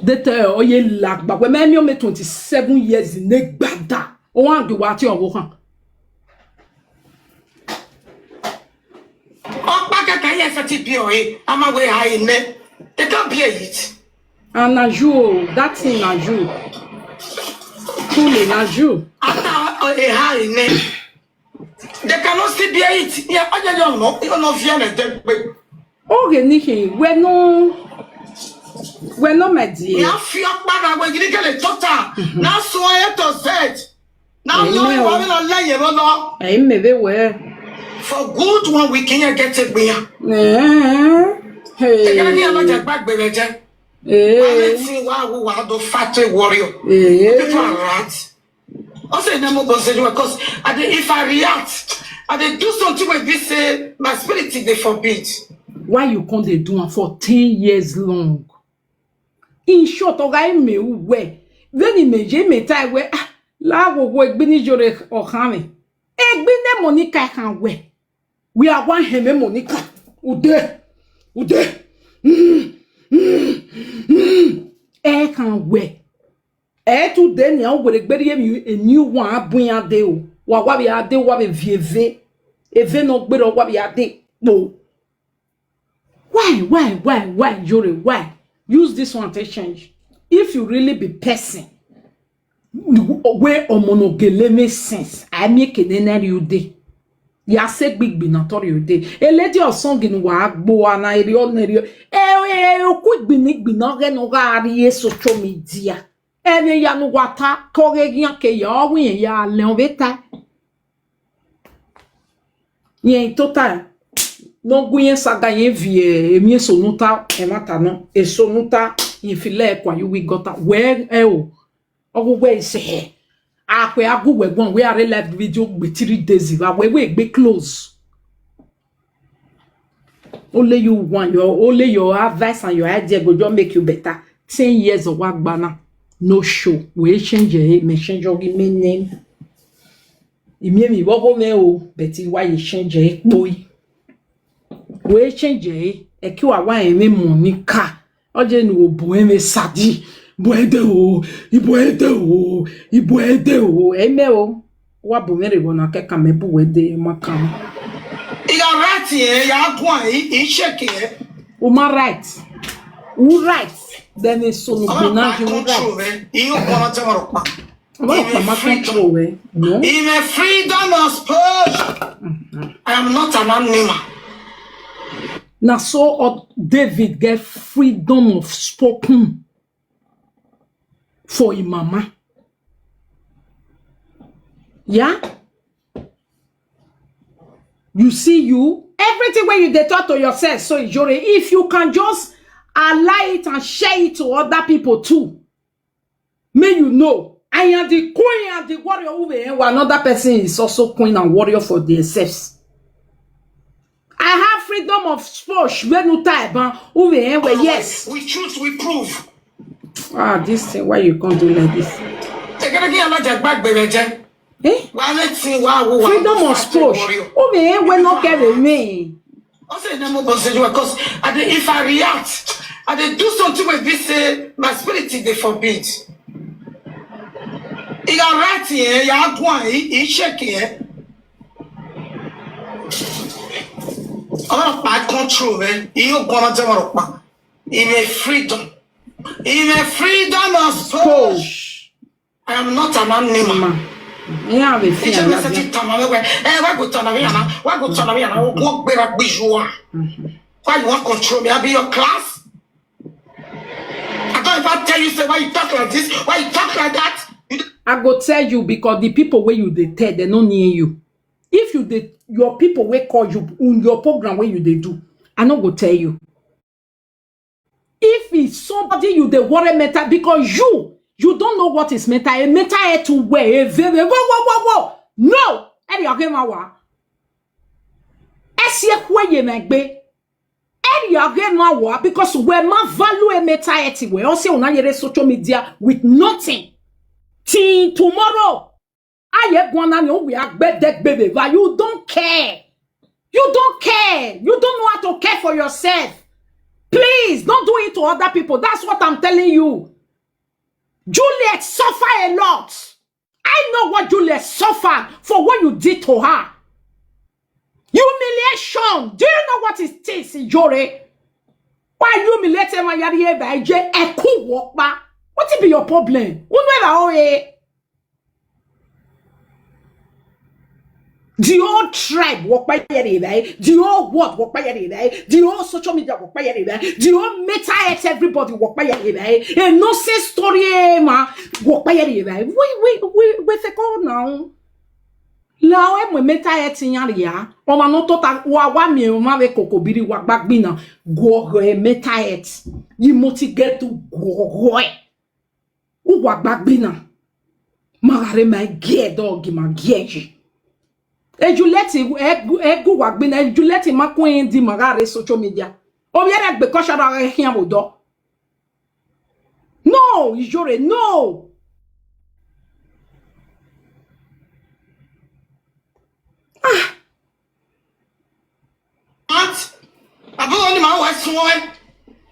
Dete ọ ye la gba wẹ mẹ miẹn ọ mẹ twenty seven years ne gbada. Ọ wa gbe wa tie ọvbokhan. Ọkpa kẹkẹ ye sẹtin biẹ ọre, a ma wẹ eha re nẹ. They can't bear it. And na you o, that thing na you. Truly, na you. After a, a high name, they cannot still bear it. Yeah, I don't know. You know, fear them. Oge ni khin, wẹ nọ, wẹ nọ, my dear. Ya fi ọkpa na wẹ gidi kele tota. Na so A to Z. Na Amen. Lo wa vbe lọ lẹ ye vbọ lọ. Amen, vbe wẹ. For good one week, you get a beer. Eh, hey. Ẹ kẹrẹ ne a ma jẹ gbagbe vbe ẹjẹ. Eh. Wa vbe tin wa wu wa do fight a warrior. Eh. People are right. I say, "Nemo Bonsejuwa," 'cause I dey, if I react, I dey do something wey be say my spirit dey forbid. Why you come dey do am for ten years long? In short, ọ gha mẹ uwẹ, vbene imẹ ye, imẹ ta wẹ, ah, la wo wo egbe ni Iyore ọkhan mwẹ. Egbe ne Monica khan wẹ. Wẹ a wa hẹn mwẹ Monica. Ude, ude. Mm, mm, mm. Ẹ khan wẹ. Ẹ today nian, werriegbe rhie emwi, eni uwa a bu iran dee o. Wa, wa vbe a dee, wa vbe viọ eve. Eve ne ọ gberra, wa vbe a dee kpo. Why, why, why, why, Iyore, why? Use this one take change. If you really be person, wẹ ọmọ ne ọ gele make sense, a miẹn eke ne na rhie ude. Ya sẹ egbe igbinna tọrọ de. A lady or song ne uwa gbe ua na, erriọ ne erriọ. E, e, e, oku igbinna igbinna ọghẹ ne ọ gha rrie social media. Ẹmwẹ ya ne uwa ta, ke ọ ghe khian ke ya, ọ wẹ irẹn ya lẹ ọvbe ta. Rẹn tota, ne ọ gu irẹn saga, irẹn viọ emwi eso ne u ta, ẹmwata nọ, eso ne u ta, irẹn filo ẹre kua ye uwu igọta, wẹ ẹro. Ọ ghe uwẹ sẹ, akhẹ a gu uwẹ guan, wẹ a rre live video gbe three days vbe wẹ wẹ egbe close. Only you want your, only your advice and your idea go just make you better. Ten years ọ wa gba na, no show. Wẹ change ẹre, mẹ change ọghe mẹ name. I miẹn emwi vbe ọghe mwẹ o, but I wa ye change ẹre kpoi. Wẹ change ẹre, ẹke uwa wa rẹn mwẹ emọ ni ka. Ọ je nu obo ẹmwẹ sadi, bu ẹdẹ o, ibu ẹdẹ o, ibu ẹdẹ o, ẹ i mẹ o. Wa bu mwẹ rre vbọ na kẹkan, mẹ bu wẹ de ma kan. I gha right ẹre, ya guan, I, I check ẹre. U ma right. U right. Then eso ne u gbe na je u right. Control ẹre, I yo guan ma tẹ ọmọ rhọkpa. Ọmọ rhọkpa ma control ẹre. No. In a freedom of speech. I am not an animal. Na so, uh, David get freedom of spoken for him mama. Yeah? You see you, everything wey you dey talk to yourself, so Ijore, if you can just allow it and share it to other people too, make you know. I am the queen and the warrior who will, while another person is also queen and warrior for themselves. I have freedom of speech. When you type, uh, who will, well, yes. We choose, we prove. Ah, this thing, why you can't do like this? Egedege alaja gbagbe rẹ jẹ. Eh? Wa lẹ tin wa wo wa. Freedom of speech. Who will, when not get me? I say no more boss, because I dey, if I react, I dey do something wey be say my spirit dey forbid. I gha right here, ya guan, I, I check here. Ọmọ rhọkpa control ẹre, I yo guan ma tẹ ọmọ rhọkpa. In a freedom. In a freedom of speech. I am not an animal. Ma. Iran vbe fian. Ije mẹ sẹ ti tama mwẹ wẹ, eh, wa go tama mwẹ na, wa go tama mwẹ na, wo gbera gbe you are. Why you want control me? I be your class? I don't ever tell you say why you talk like this, why you talk like that. You d- I go tell you, because the people wey you dey tell, they no near you. If you dey, your people wey call you, on your program wey you dey do, I no go tell you. If it's somebody you dey worry mental, because you, you don't know what is mental, a mental health too well, a very, whoa, whoa, whoa, whoa. No, ẹrriọ ghe ma wa. Ẹ si ekhue ye mwẹ egbe. Ẹrriọ ghe ma wa, because wẹ ma value a mental health wẹ, ọ sẹ una ye rre social media with nothing. Till tomorrow. A ye guan na ni, u wẹ a gbẹdẹ gbe vbe evba. You don't care. You don't care. You don't know how to care for yourself. Please, don't do it to other people. That's what I'm telling you. Juliet suffer a lot. I know what Juliet suffered for what you did to her. Humiliation. Do you know what it is, Ijore? Why humiliate my yari eva eje eku wokpa? What be your problem? Unu eva o e. The whole tribe wokpa yere eva e. The whole world wokpa yere eva e. The whole social media wokpa yere eva e. The whole mental health, everybody wokpa yere eva e. A nonsense story, eh, ma, wokpa yere eva e. We, we, we, we fake all now. La ẹ mu mental health yan rhia, ọmwa ne ọ tota, wa, wa miẹn ọmwa vbe koko biri wa gba gbinna, guọghọ mental health, you must get to guọghọ ẹ. U wa gba gbinna, ma gha rre ma gie ẹdọ, gi ma gie yi. E Juliet, ẹ gu, ẹ gu wa gbinna, e Juliet ma kun di ma gha rre social media. Ovbi ẹre gbe kọsha ra ghe khian vbe odọ. No, Ijore, no. Ah. Aunt, abụghị onye ma wee sụọ.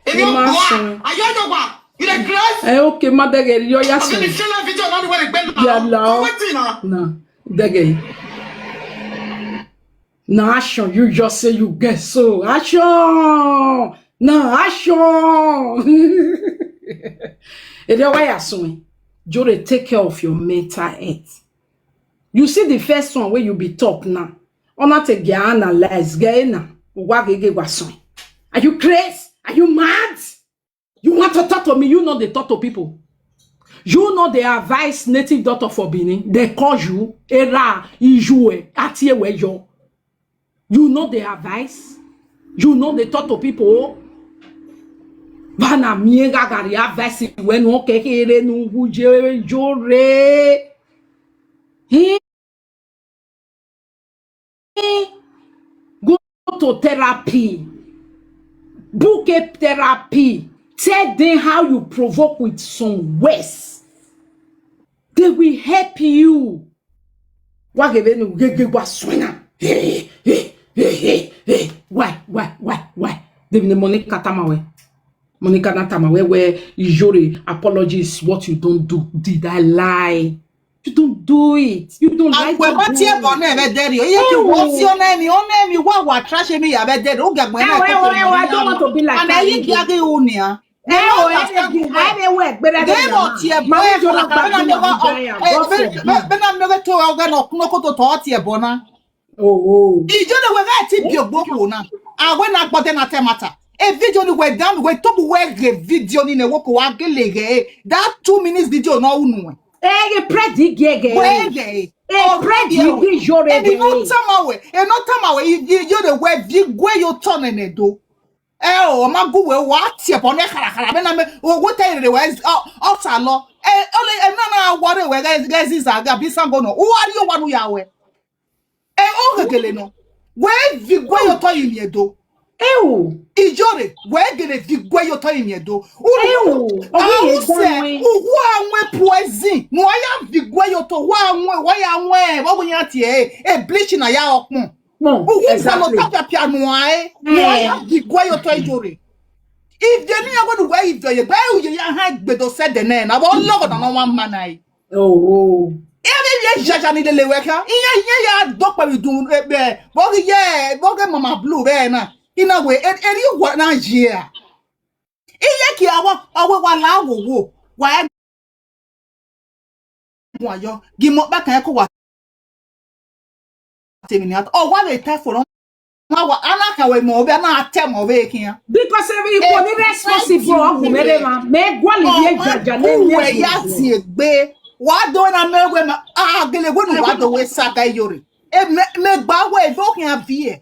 Ebe ọ gụa, ayọ yọgba, you dey craze? Eh, okay, ma dẹgẹ, yọ ya sụọ. Ọbụghị sị na video na were gbe na. Ya la o. Wetin na? Na, dẹgẹ. Na action, you just say you get so. Action! Na action! Ede wa ya sụọ. Jore, take care of your mental health. You see the first one wey you be talk now. Ọ na te gia analyze ghe na, uwa gheghe wa suẹn. Are you crazy? Are you mad? You want to talk to me? You know they talk to people. You know they advise native doctor for Benin. They call you, era, ijue, atie we yo. You know they advise. You know they talk to people. Bana mie gagari advice we no kekere nu wu je yo re. He Go to therapy. Book a therapy. Tell them how you provoke with some words. They will help you. Wa ghe vbene u gheghe wa suẹn na. Why, why, why, why? David, Monica tama wẹ. Monica na tama wẹ wẹ, Iyore, apology is what you don't do. Did I lie? You don't do it. You don't like to do it. Wẹ ma tie ẹbọ na vbe ẹdẹrriọ. Iye ke wọ si ọna emwi, ọna emwi wa wa trash emwi ya vbe ẹdẹrriọ. U gẹ gbẹn na. Ẹwẹ, ẹwẹ, ẹwẹ, I don't want to be like that. And I give you nia. Ẹwẹ, ẹwẹ, ẹwẹ, ẹgbẹrẹ de vbe tie ẹbọ. Ma mi jọ na gba bi na mi ọghe to ọghe nọ kuno koto tọ tie ẹbọ na. Oh, oh. Ijọ ne wẹ ghẹ ti bi ogbo khuo na. A wẹ na gbọdẹ na tẹ mata. E video ni wẹ dan wẹ tobu wẹ ghe video ni nẹ wẹ ko wa gele ghe. That two minutes video nọ unu wẹ. Ẹ ghe predi gie ghe. Wẹ ghe. E predi gie Iyore ghe. Eni no tama wẹ, eni no tama wẹ, i- i- Iyore wẹ vi gue yo tọ nene do. Ẹ o, ọ ma gu wẹ wa tie ẹbọ nẹ khara khara, mẹ na mẹ, o wẹ te rere wẹ, ọ, ọ ta lọ. Ẹ, ọ lẹ, ẹ na na wa rre wẹ ghẹ, ghẹ ziza, ghẹ bi sango nọ. U wa rrie owa nu ya wẹ. Ẹ, o ghegele nọ. Wẹ vi gue yo tọ yi miẹn do. Ewu. Iyore, wẹ gele vi gue yo tọ yi miẹn do. Ewu, ọ ghi ye use, dan wẹ. U wa wọn poison. Nu a ya vi gue yo tọ, wa wọn, wa ya wọn, vbọ wẹ yan tie, e bleach na ya ọkpọn. Kpọn, exactly. Uwu fẹlẹ ota piapia nuan ẹre, nuan ya ghi gue ye otọ Iyore. Ivie ne iran wẹ ne uwẹ ivie ye, gbe uye ya han egbe do sẹ ẹdẹ nẹ, na vbe ọ lọghọ na nọ wan ma na ẹre. Oh, oh. Iran vbe ivie yaja ni lele wẹ khian, iran, iran ya do kpẹ vbe idun, eh, eh, vbe ọ ghi ye, vbe ọ ghe Mama Blue vbe ẹre na, I na wẹ, e- erriọ uwa na ye a. Iye ke a wa, ọ wẹ wa la wowo, wa ẹ guan yọ, gie imẹ ọkpa kan ẹko wa te emwi nian. Ọ wa vbe ta ẹfo nọ, wa wa, a na kha wẹ mẹ ọvbe, a na ta ẹmwẹ ọvbe khian. Because every one is responsible, ọ gu mẹ rre emwa, mẹ gualọ ivie yaja ne uwẹ ya tie egbe, wa do na mẹ wẹ ma, a gele wẹ ne wa do wẹ saga Iyore. E mẹ, mẹ gba wẹ eve ọ khian viẹ.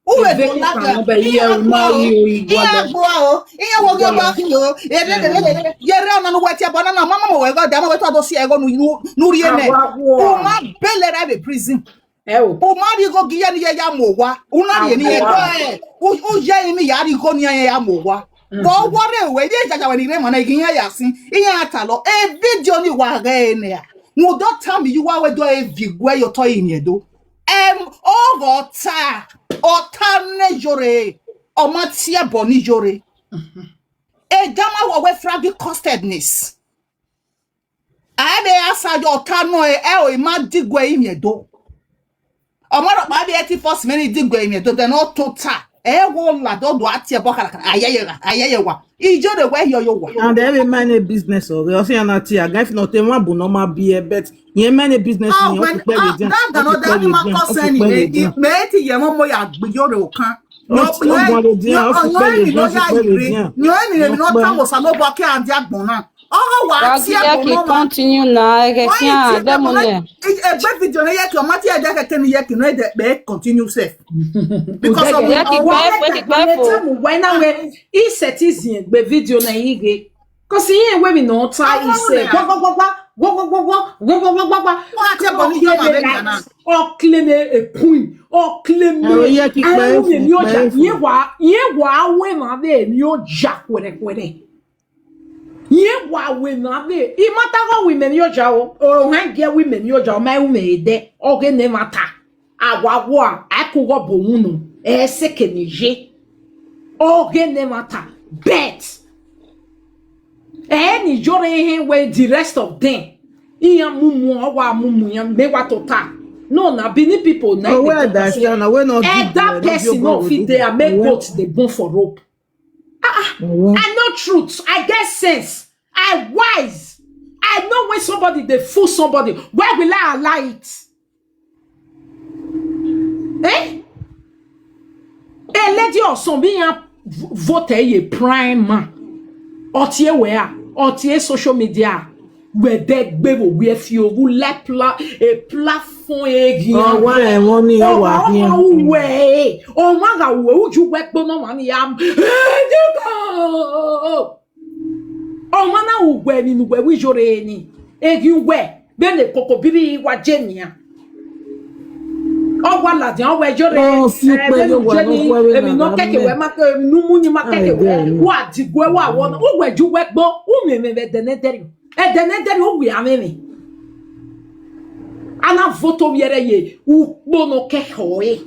U vbe do ladian, iran gboa o, iran gboa o, iran wo ghi ọba khin o, erere, ye rre ọna ne uwẹ tie ẹbọ na na, ma ma wẹ gha da, ma wẹ te a do si ẹghọ ne u, ne u rhie nẹ. U ma bele ra vbe prison. Ẹ o. U ma rhie igho gi iye ne iye ya mu owa, u na rhie ne iye do ẹ, u, u ye emwi ya rhie igho ne iran ya mu owa. Vbe ọ wọrre ruẹ, ivie yaja wẹ ni rre emwa na, I ghi iran ya sin, iran ya talọ, e video ni wa ghẹ nẹ, mu do tama iye uwa wẹ do e vi gue ye otọ yi miẹn do. Em, ọghe ọta, ọta ne Iyore, ọ ma tie ẹbọ ne Iyore. Edama wẹ wẹ fragi costedness. A vbe a sa ye ọta nọ, ẹ o, I ma digue imiẹn do. Ọ ma rhọkpa vbe thirty-first minute digue imiẹn do, then ọ tota. Ẹ wo la do do a tie ẹbọ kharakara, ayẹyẹ gha, ayẹyẹ wa. Iyore wẹ hiọ yo wa. And every man a business o, ọ fi ana tie, a gan fi nọ te wan bu nọ ma biẹ, but Yẹn mẹ ne business ni, ọ fi kpẹ vbe dian, ọ fi kpẹ vbe dian, ọ fi kpẹ vbe dian. Mẹ ti yẹ mọ mo ya gbe Iyore okan. Ọ guan vbe dian, ọ fi kpẹ vbe dian, ọ fi kpẹ vbe dian. Yẹn ni ne no ta mo sa no bo ke andi agbọn na. Ọgọ wa ti agbọn no ma. Continue na, ẹghẹ fian, dẹmọ nẹ. Egbe video ne yẹ ke, ọ ma ti ẹdẹ kẹkẹ ni yẹ ke, no ẹdẹ kpe continue sef. Because of yẹ ke kpe fo, yẹ ke kpe fo. Wẹ na wẹ, I sẹ ti ziẹn gbe video na ighe. Cause iran wẹ emwi ne ọ ta ise. Gbọgbọgbọgba, gbọgbọgbọgba, gbọgbọgbọgba. Ọ claim a queen, ọ claim a, iye wa, iye wa wẹ emwa vbe emwi oja khuẹrhẹkhuẹrhẹ. Iye wa wẹ emwa vbe, I ma ta ghe wẹ imẹ emwi oja o, ohan gie wẹ imẹ emwi oja, ọ ma ru mwẹ edẹ, ọ ghe ne emwa ta. A wa wua, a ku ghe ọbo unu, ẹ seke ni ye. Ọ ghe ne emwa ta, but ẹ ni Iyore hẹn wẹ the rest of them. Iran mumu, ọ wa mumu iran, mẹ wa tota. No, na Benin people na. Other person no fit dey and make goat dey born for rope. Ah, ah. I know truth. I get sense. I wise. I know when somebody dey fool somebody. Why will I allow it? Eh? A lady or son vbe iran vote ye prime man. Ọ tie wẹ a, ọ tie social media. Wẹ dẹ gbe vbe owiẹ fi ovbu la pla-, e platform eghian. Ọ wa rẹn ẹmwẹ ni, ọ wa ọmwa khian. Ọmwa uwẹ, ọmwa gha uwẹ, uju wẹ gbe nọ ọmwa ni ya. Ọmwa na ru uwẹ emwi ne uwẹ ru iyore ni, eghian uwẹ, vbene koko biri wa je nian. Ọ wa ladian, ọ wẹ iyore, ọ si ukpẹ ye uwa ne ọ khuẹ vbe emwi ne ọ kẹkẹ wẹ ma, emwi ne u mu ni ma kẹkẹ wẹ, wa diguẹ, wa wọ nọ, uwẹ ju wẹ gbo, u mwẹ ẹmwẹ vbe ẹdẹ ne ẹdẹrriọ. Ẹdẹ ne ẹdẹrriọ, u wia mwẹ ẹmwẹ. A na vote ovbi ẹre ye ukpo ne ọ kẹkẹ ọre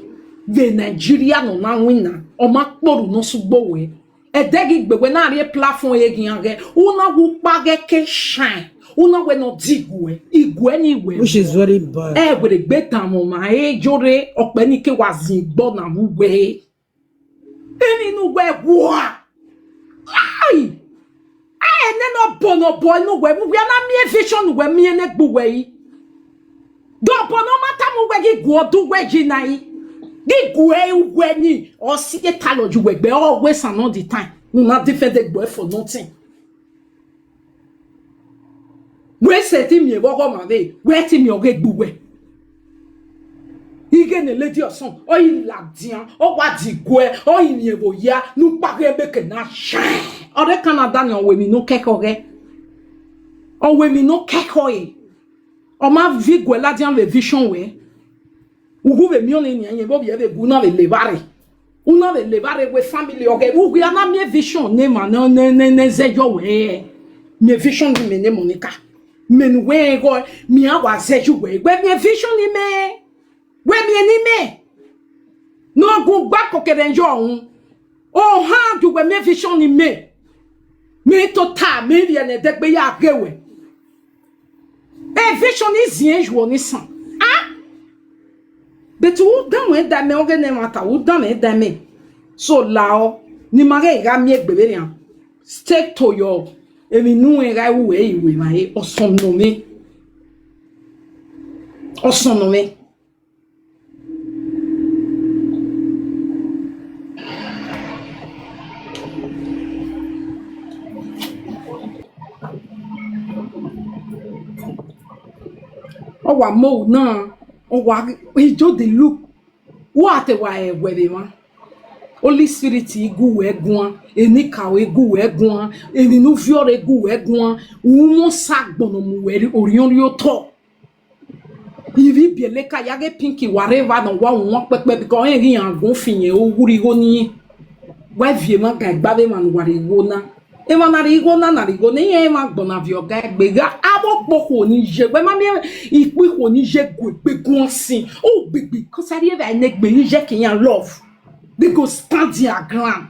vbe Nigeria ne ọ na winna, ọ ma kpe orhu ne ọ sẹ ugbo wẹ. Ẹdẹ ghi gbe wẹ na rrie platform eghian ghẹ, u na wu ukpa ghẹ ke shine, u na wẹ ne ọ di iguẹ, iguẹ ni wẹ. Which is very bad. Ẹ wẹ rhe gbe danmwẹ ọmwa, e yo rre, ọkpẹ ni ke wa zin igbọ na vbe uwẹ. Emwi ne uwẹ wua. Ai! Ai, nene ọbọ ne ọbọ ne uwẹ, uwẹ na miẹn vision ne uwẹ miẹn ne egbe uwẹ yi. De ọbọ ne ọ ma tama uwẹ ghi gu ọdọ uwẹ yi na yi. Ghi gu uwẹ ni, ọ si ye talọ ye uwẹ gbe, always and all the time. U na defend egbe for nothing. Wẹ sẹ te miẹn vbe ọghọ ma vbe, wẹ te miẹn ọghe egbe uwẹ. Ighẹ ne lady or son, ọ i ladian, ọ wa diguẹ, ọ i miẹn vbe oya, ne ukpa ghe ebe ke na shine. Ọ rre Canada ni, ọ wẹ emwi ne ọ kẹkẹ ọghẹ. Ọ wẹ emwi ne ọ kẹkẹ ọre. Ọ ma viọ iguẹ ladian vbe vision wẹ. Uwu vbe miẹn ọnii nian, yẹn vbe ovbi ẹre vbe gu, u na vbe le evba rre. U na vbe le evba rre wẹ family ọghẹ. Uwẹ a na miẹn vision ne emwa ne, ne, ne, ne zẹ yọ wẹ. Miẹn vision ni mẹ ne Monica. Mẹ ne uwẹ rẹn ghọ, mẹ a wa zẹ ye uwẹ. Wẹ miẹn vision ni mẹ. Wẹ miẹn ni mẹ. Ne ọ gu gba koko ẹre yọ uhunmwu. Ohan gie uwẹ miẹn vision ni mẹ. Mẹ tota, mẹ rhie ne ẹdẹgbe ya ghe wẹ. E vision ni ziẹn yuọ ni san. Ah? But u danmwẹ da mẹ, ọghe ne ẹmwata, u danmwẹ da mẹ. So, lao, ne ima ghẹ gha miẹn egbe vberrian. Stick to your, emwi ne u rẹn gha ru, ẹ i ru emwa re, ọ sọnnọ mwẹ. Ọ sọnnọ mwẹ. Ọ wa mu ohu na, ọ wa, he just dey look. Wa te wa rẹn wẹ vbe emwa. Holy Spirit i gu wẹ guan, enikaro i gu wẹ guan, emwi ne u viọ rre gu wẹ guan, u mwẹ Osa agbọn ne ọ mu wẹ orhiọn rrie otọ. Ivbi Bieleka ya ghe Pinky wa rre evba ne ọ wa wan kpẹkpẹ, because ọ rẹn ghi iran gun fi yẹn, u wu rre igho ni. Wa viọ emwa ga egbe avbe emwa ne uwa rre igho na. Emwa na rre igho na, na rre igho na, iran emwa agbọn na viọ ga egbe gha. Avbe okpokhuo ni ye, wẹ ma miẹn ikpikhuo ni ye gu egbe guan sin. U gbigbi, kọsa rhie evbare ne egbe iye ke iran love. They go stand their ground.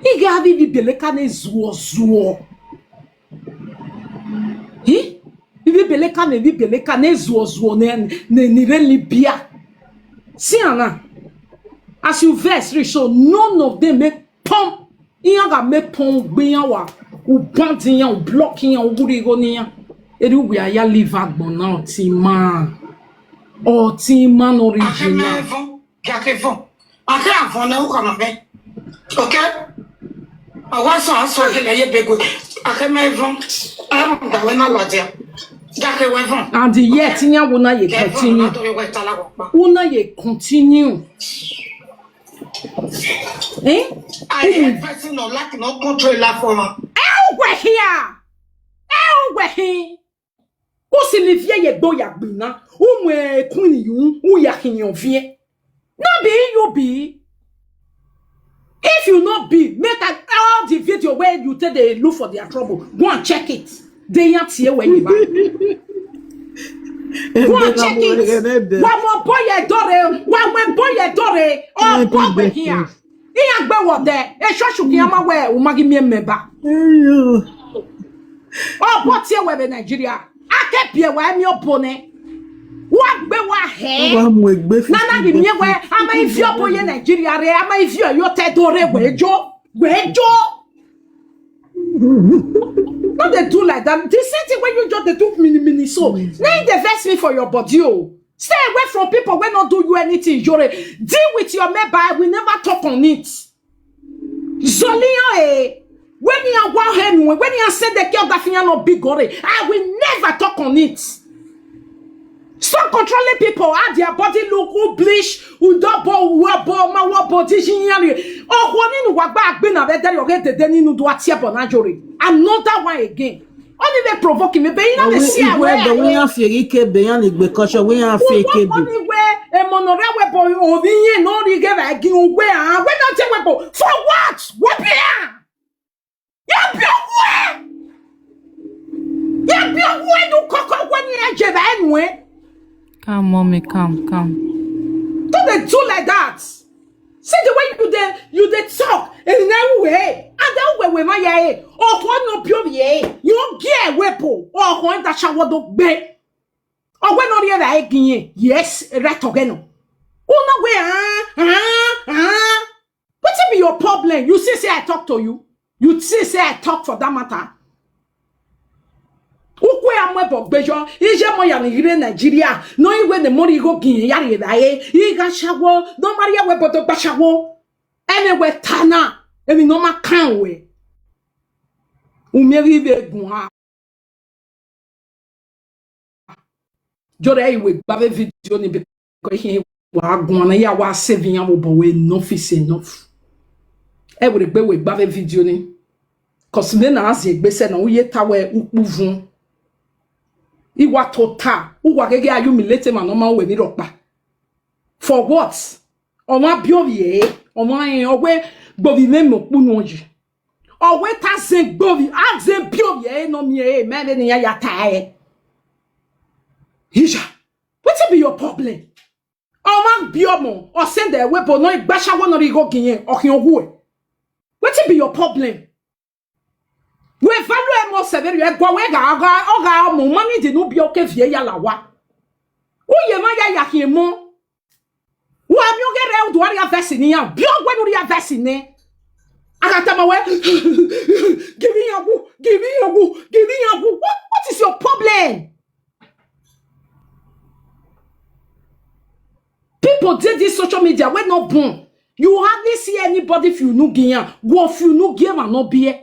I ghe avbe Ivbi Bieleka ne zuọ zuọ. Eh? Ivbi Bieleka ne, Ivbi Bieleka ne zuọ zuọ ne, ne, ni rre Libya. See am now. As you vex reach so, none of them make pom. Iran gha make pom gbe iran wa. U ban iran, u block iran, u wu rre igho ne iran. Eri uwẹ a ya live agbọn na, ọtẹn ima. Ọtẹn ima ne original. Akhe mẹ vọn, gie akhe vọn. Akhe a vọn nẹ, u khama mẹ. Okay? A wa sọ, a sọ, a kele ye bego. Akhe mẹ vọn. A ma da wẹ na ladian. Gie akhe wẹ vọn. And yet, iran wo na ye continue. Una ye continue. Eh? I hate person no like no control la for her. Ẹ u wẹ hia. Ẹ u wẹ hin. U si ni viẹ ye egbe ya gbe na. U mu ekun ni yu, u ya khian viẹ. No be you be. If you no be, make I, all the video where you take dey look for their trouble, go and check it. De iran tie wẹ ye ba. Go and check it. Wa mu ọbọ ye ẹdọ rre, wa mu ẹbọ ye ẹdọ rre. Ọbọ wẹ hia. Iran gbe wẹ ọdẹ, e church khian ma wẹ, u ma ghi miẹn mẹ ba. Ọbọ tie wẹ vbe Nigeria. A ke biẹ wa emiẹn ọbọ nẹ. Wa gbe wa hẹ. Wa mu egbe fi. Na na ghi miẹn wẹ, a ma i viọ ọbọ ye Nigeria rre, a ma i viọ ye otọ Ẹdo rre, wẹ jo, wẹ jo. No dey do like that. The same thing wey you just dey do mini mini so. Na e dey vex me for your body o. Stay away from people wey no do you anything, Iyore. Deal with your member, I will never talk on it. Zọlọ iran e, wẹ ne iran wa he nuẹn, wẹ ne iran send ẹki ọdafẹn iran ne ọ bi gọ rre, I will never talk on it. Stop controlling people, how their body look, who bleach, who do bo, who obo, ma wẹ obo, di yi iran rre. Okhuo ni ne uwa gba gbe na vbe ẹdẹrriọ ghe dede ni ne u do a tie ẹbọ na, Iyore. Another one again. Ọni vbe provoke me, but iran vbe si iwe awẹ ẹdọ, wẹ iran fi eghi ke ebe iran ni gbe culture, wẹ iran fi eghi ke ebe. Ọni wẹ emọ ne ọ rre wẹ ẹbọ, ovbi iran ne ọ rhie ghe vbe ẹgi uwẹ a, wẹ ne ọ tie wẹ ẹbọ. For what? Wẹ biẹ iran. Ya biẹ uwẹ. Ya biẹ uwẹ ne u koko wẹ ne iran ye vbe nuẹn. Calm, mommy, calm, calm. Don't dey do like that. See the way you dey, you dey talk. Eni na uwe, and then uwe we ma ya e. Okhuo ne ọ biẹ ovbi e, you get ẹvbo ẹbọ. Okhuo da ashawo do gbe. Ọ wẹ ne ọ rhie vbe ẹgi iran. Yes, right ọghẹ nọ. Una wẹ, ah, ah, ah. Wetin be your problem? You see say I talk to you? You see say I talk for that matter? Ukwu a mu ẹbọ gbe yọ, iye mọ ya ni rre Nigeria, nọ i wẹ ne mọ rhie igho gie ya rhie vbe ẹre, I gha ashawo, ne ọ ma rhie ẹvbo ẹbọ do gba ashawo. Ẹmwẹ wẹ ta na, emwi ne ọ ma kan wẹ. U miẹn vbe ivbe guan. Iyore, I wẹ gba vbe video ni, because ikhiẹn wa guan na, ya wa save iran vbe obọ wẹ enough is enough. Ẹ wẹ gbe wẹ gba vbe video ni. Cause vbene a ziengbe sẹ na, u ye ta wẹ ukpu vuọn. I wa tota, u wa gheghe a humiliate emwa ne ọ ma wẹ ni rhọkpa. For what? Ọmwa biẹ ovbi ẹre, ọmwa rẹn, ọ wẹ gbe ovbi mwẹ mẹ ukpu nuẹn yi. Ọ wẹ ta zẹ gbe ovbi, a zẹ biẹ ovbi ẹre ne ọ miẹn ẹre, mẹ vbene iran ya ta ẹre. Hija, wetin be your problem? Ọmwa biẹ ọmọ, ọ send ẹvbo ẹbọ ne ọ gba ashawo ne ọ rhie igho gie irẹn, ọ khian ohuẹ. Wetin be your problem? Wẹ value ẹmọ sẹ vberriọ, ẹguae wẹ gha, ọ gha, ọ gha ọmọ, u ma need ne u biẹ oke viẹ ya la owa. U ye emwa ya ya khian emọ. Wa miẹn ọghe rẹ, u do a rhie verse ne iran, biẹ ọghe ne u rhie verse nẹ. A gha tama wẹ, give me your woo, give me your woo, give me your woo. What, what is your problem? People dey this social media wey no bun. You hardly see anybody fi unu gie iran. Wẹ fi unu gie emwa ne ọ biẹ.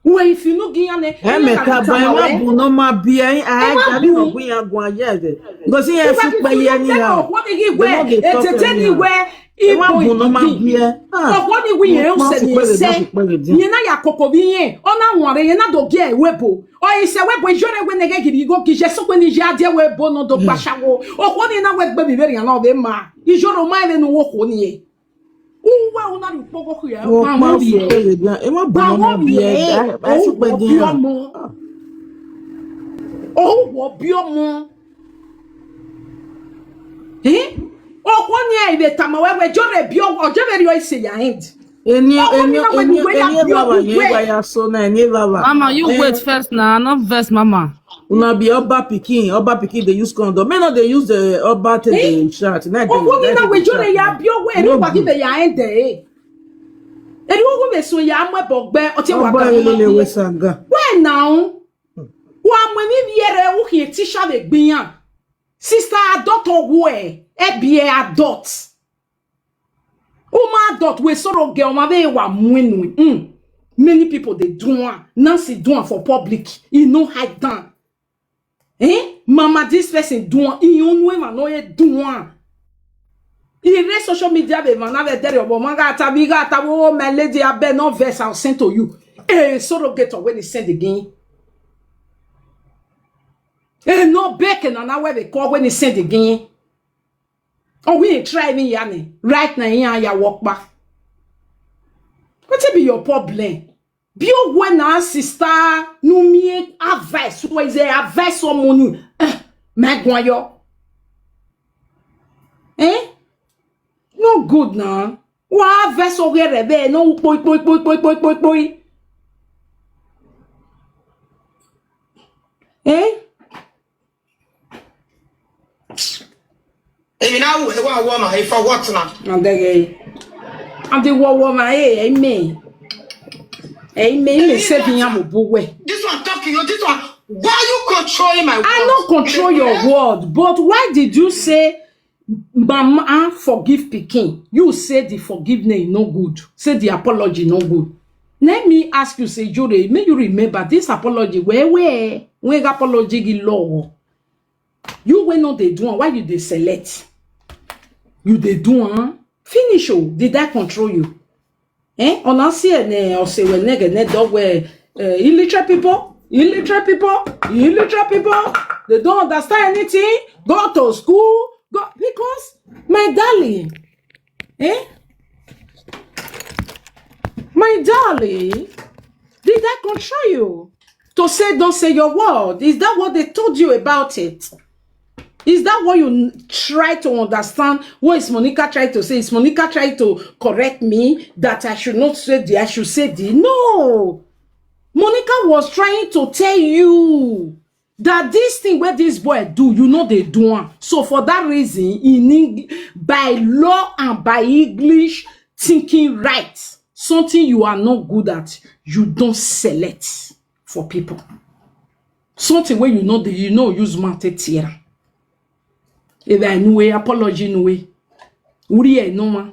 Wẹ fi unu gie iran nẹ, Ẹ mẹ ka ba, ẹ ma bun ne ọ ma biẹ, a ga ni nọ bu iran guan ye ẹdẹ. Because iran fi ukpẹ ye anyhow. They no dey talk anyhow. Ẹ ma bun ne ọ ma biẹ. Ah, ọkhuo ni wẹ irẹn ma usẹ fi ni ukpẹ ẹsẹ. Rhie dia. Irẹn na ya koko vbe irẹn, ọ na wanrẹn, irẹn na do gie ẹvbo ẹbọ. Ọ i sẹ ẹvbo ẹbọ, Iyore wẹ ne ghẹ ghi rhie igho gie iye, sokpan ne iye a die ẹvbo ẹbọ ne ọ do gba ashawo. Okhuo ni na wẹ gbe vbe ivberrian na ọ vbe ma. Iyore, ọ ma rẹn vbene u wẹ okhuo ni. U wẹ u na rhie ukpogho khie, wa kpa ma su ovbi ẹre. Kpeghe dia, emwa bu ne ọ ma biẹ, ba su kpeghe dia. Ọ wẹ biẹ ọmọ. Eh? Okhuo ni ẹ i vbe tama wẹ wẹ, Iyore biẹ ọmọ, ọ je vbe rhie ọre sẹ ya end. Eni, eni, eni, eni evbavba, eni evbavba ya so na, eni evbavba. Mama, you wait first now, no vex, mama. Una be Oba pikin, Oba pikin dey use condom. Men no dey use the Oba take dey shout. Na dey, okhuo ni na wẹ Iyore ya biẹ ọmọ, eni wa ghi vbe ya end ẹre. Eni wa ghi vbe so ya mu ẹbọ gbe, ọ tie wa ga. Oba lele we saga. Wẹ na o. Wa mu emwi vbiẹ rre, u khian teacher vbe egbe iran. Sister adult ọ wẹ, ẹ biẹ adult. U ma adult, wẹ sọrọ gẹ ọmwa vbe wa mu enu. Mm. Many people dey do am. Nancy do am for public. E no hide am. Eh? Mama, this person do am. Iye unu emwa nọ ye do am. I rre social media vbe emwa na vbe ẹdẹrriọ, ọmwa gha ta, vbe I gha ta, wo, my lady, abeg, no vex, I'll send to you. Eh, surrogate wẹ ni send again. Eh, no beke na na wẹ vbe call wẹ ni send again. Ọ wẹ try me ya ni. Right now, iran ya wọ ọkpa. Wetin be your problem? Be aware na, sister, ne u miẹn advice, wẹ is a advice ọmọ ni. Eh, ma guan yọ. Eh? No good na. Wa advice ọghe rẹ vbe no kpoi, kpoi, kpoi. Eh? Emwi na ru, ẹ wa wọ ọmwa he for what na? Adẹghe. Ade wọ wọ ọmwa he, ẹ i mẹ. Ẹ i mẹ, I mẹ save iran mu bu wẹ. This one talking, you, this one. Why you controlling my word? I no control your word, but why did you say mama forgive pikin? You say the forgiveness no good. Say the apology no good. Let me ask you, say, Jure, make you remember this apology. Where, where, when apology gi law? You wey no dey do am, why you dey select? You dey do am. Finish o, did I control you? Eh? Una see ene ọse wẹ nẹghẹ ne dọ wẹ, eh, illiterate people, illiterate people, illiterate people, they don't understand anything. Go to school, go, because, my darling, eh? My darling, did I control you to say don't say your word? Is that what they told you about it? Is that what you n- try to understand? What is Monica trying to say? Is Monica trying to correct me that I should not say the, I should say the? No. Monica was trying to tell you that this thing where this boy do, you know they do am. So for that reason, in Eng- by law and by English thinking right, something you are not good at, you don't select for people. Something where you know that you know use mouth take tear am. If I know a apology no way. Uri e no ma.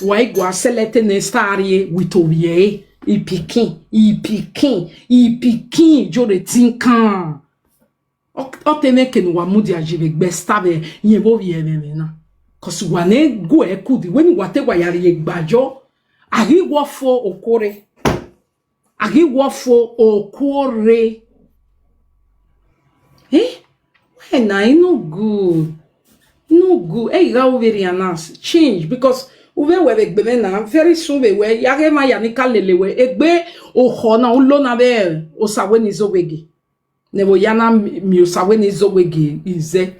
Wa i gua select ne star ye with ovie. Ipikin, ipikin, ipikin, Jure tinkan. Ọ te mwẹ ke ne uwa mudia yi vbe gbe esta vbe iyẹn vbe ovbi ẹmwẹ mwẹ na. Cause uwa ne gu ẹre kudi, wẹ ne uwa te wa ya rhie gba yọ, a ghi wọ fo okuo rre. A ghi wọ fo okuo rre. Eh? Why na? E no good. E no good. Ẹ i gha ru vberriọ na, change, because u vbe wẹ vbe egbe mwẹ na, very soon vbe wẹ ya ghe emwa ya ni ka lele wẹ egbe okhọ na, u lo na vbe Osa wẹ ne I zẹ owẹ ghe. Ne vbe oya na miẹn Osa wẹ ne I zẹ owẹ ghe, I zẹ.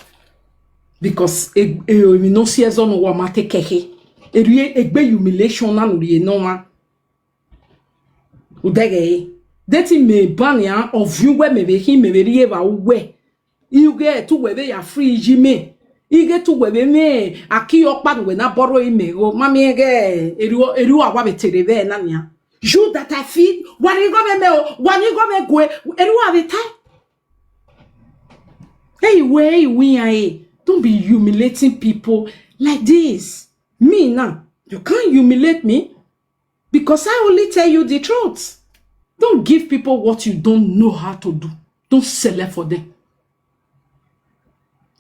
Because e- e- emwi ne ọ si ẹzọ ne uwa ma te kẹkhe. Erriọ egbe humiliation na ne u rhie ne ọmwa. U dẹghe ẹre. De te mẹ ban nian, ọ viọ uwẹ mẹ vbe khin, mẹ vbe rri evba uwẹ. Ighẹ te uwẹ vbe ya free yi mẹ. Ighẹ te uwẹ vbe mwẹ aki ọkpa ne uwẹ na borrow imẹ igho. Ma miẹn ighẹ erriọ, erriọ uwa vbe te rre vbe na nian. You that I feed, wa ni igho mwẹ mẹ o, wa ni igho mwẹ gue, erriọ uwa vbe tae. Hey, wẹ, hey, we are, hey, don't be humiliating people like this. Me now, you can't humiliate me because I only tell you the truth. Don't give people what you don't know how to do. Don't select for them.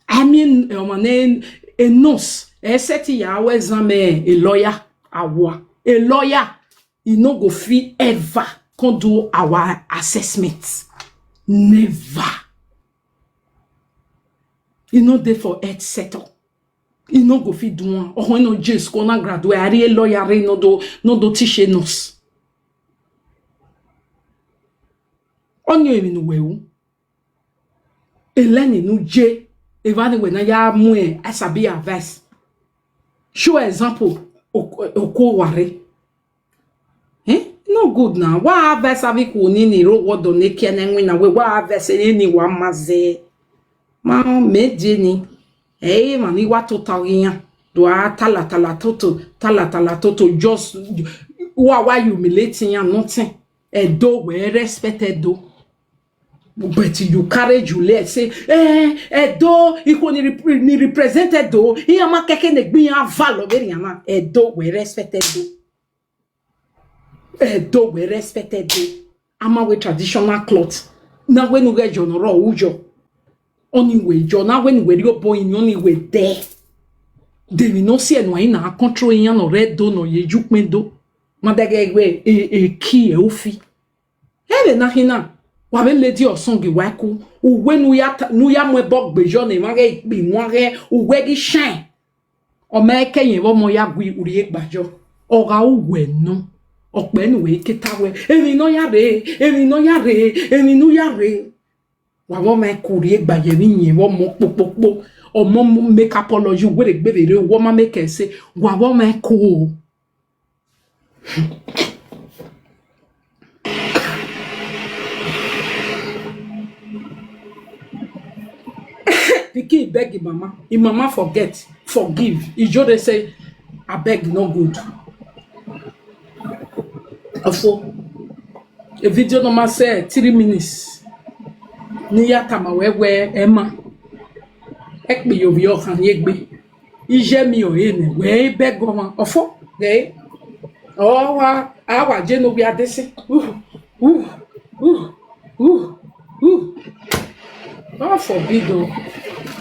I mean, eh, ọmọ ne a nurse, ẹ sẹtin ya ru exam, eh, a lawyer, awa, a lawyer, he no go fit ever come do our assessment. Never. He no dey for health sector. He no go fit do am. Ọhọn, no je school na graduate, a rhie lawyer rre, no do, no do teach nurse. Ọni emwi ne uwẹ ru. Eleni nu je, evba ni wẹ na ya mu, I sabi advice. Show example, okuo wa rre. Eh? No good na. Wa advice avbe ikhuo ni ni rre owa ọdọ ne ekiẹ ne ẹwinna wẹ, wa advice ne ni wa ma zẹ. Ma mẹ die ni. Ẹ i re emwa ni wa tota ọghe iran. Do a tala tala toto, tala tala toto, just wa wa humiliate iran, nothing. Ẹdo, wẹ respect Ẹdo. But you carry Juliet say, eh, Ẹdo, ikhuo ni rep- ni represent Ẹdo, iran ma kẹkẹ ne egbe iran value vberriọ na. Ẹdo, wẹ respect Ẹdo. Ẹdo, wẹ respect Ẹdo. A ma wẹ traditional cloth. Na wẹ ne u ghẹ yọ ne ọ rrọọ, u yọ. Ọni wẹ yọ, na wẹ ne uwẹ rhie obọ yin, ọni wẹ dẹ. De emwi ne ọ si ẹe ne uwa i na control iran ne ọ rre Ẹdo ne ọ ye ye ukpẹn do. Ma dẹghẹ wẹ e- e ki ẹre ufi. Ẹvbo na khin na, wa vbe lady ọsọn gie wa ku, uwẹ ne u ya ta- ne u ya mu ẹbọ gbe yọ ne emwa ghẹ ikpe wan ghẹ uwẹ ghi shine. Ọ ma kẹ yẹn vbe ọmọ ya gu urhie gba yọ, ọ gha ru uwẹ nọ, ọ kpẹ ne uwẹ i ke ta wẹ, emwi ne ọ ya rre, emwi ne ọ ya rre, emwi ne u ya rre. Wa vbe ọmwa ẹko rhie gba ye vbe iyẹn vbe ọmọ kpokpokpo, ọmọ make apology, uwẹ rhe gbe vbe rre, uwẹ ọma make ẹse, wa vbe ọmwa ẹko o. Pikin beg him mama, him mama forget, forgive. Ijore say, abeg, no good. Ofo, a video no ma say three minutes. Ne I ya tama wẹ wẹ, ẹ ma, ẹkpe ye ovbi ọkhan ni egbe. Iye miẹn ọre nẹ, wẹ ẹ i bẹgẹ ọmwa, ọfo, ghẹ, ọ wa, a wa je ne ovbi adesẹ. Uh, uh, uh, uh, uh. God forbid o.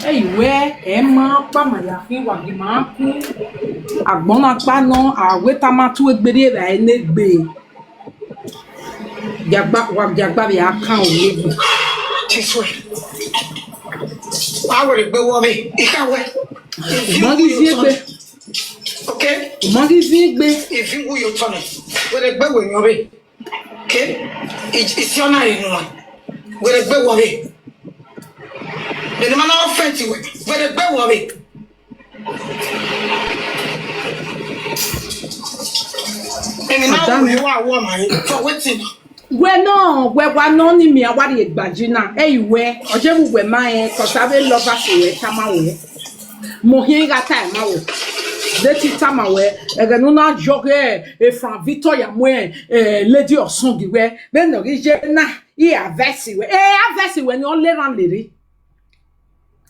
Ẹ i wẹ, ẹ ma ọkpa ma ya khin, wa ghi ma ku agbọn na ọkpa nọ, a wẹ te a ma tu egbe rhie evbare ne egbe. Giagba, wa giagba vbe a kan o ye egbe. Jesu. Wa wẹ egbe wọ vbe, I ka wẹ. U ma ghi zin egbe. Okay? U ma ghi zin egbe. If you will, you turn it. Wẹ egbe wẹ yọ vbe. Okay? It's, it's your night, you know. Wẹ egbe wọ vbe. Bẹghe ne ma na offend wẹ. Wẹ egbe wọ vbe. Emwi na ru mwẹ wa wọ ma re, for wetin? Wẹ nọ, wẹ wa nọ ni miẹn a wa rhie egbaji na, ẹ i wẹ, ọ je vbe uwẹ ma rẹn, cause avbe lovers wẹ tama wẹ. Mẹ ọ khian gha ta ẹre ma wẹ. De te I tama wẹ, ẹghẹ ne u na yọ ghe Frank Victor ya mu, eh, Lady Osongi wẹ, vbene ọ ghi ye na, I advice wẹ. Eh, advice wẹ ni ọ leran liri.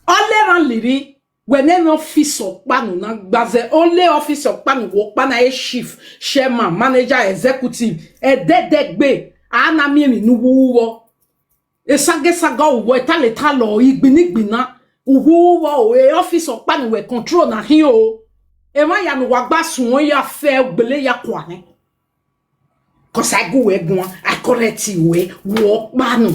Ọ leran liri. Wẹ ne emwi ọfisi ọkpa ne u na gba zẹ, ole ọfisi ọkpa ne uwẹ ọkpa na re chief, chairman, manager, executive, ẹdẹdẹgbe, a na miẹn emwi ne u wu vbọ. Esagesage u vbọ, etaleta lọ, igbinna igbinna, u wu vbọ o, e ọfisi ọkpa ne uwẹ control na khian o. Emwa ya ne uwa gba suẹn ya fẹ ugbele ya kua nẹ. Cause a gu wẹ guan, a correct wẹ, wẹ ọkpa nọ.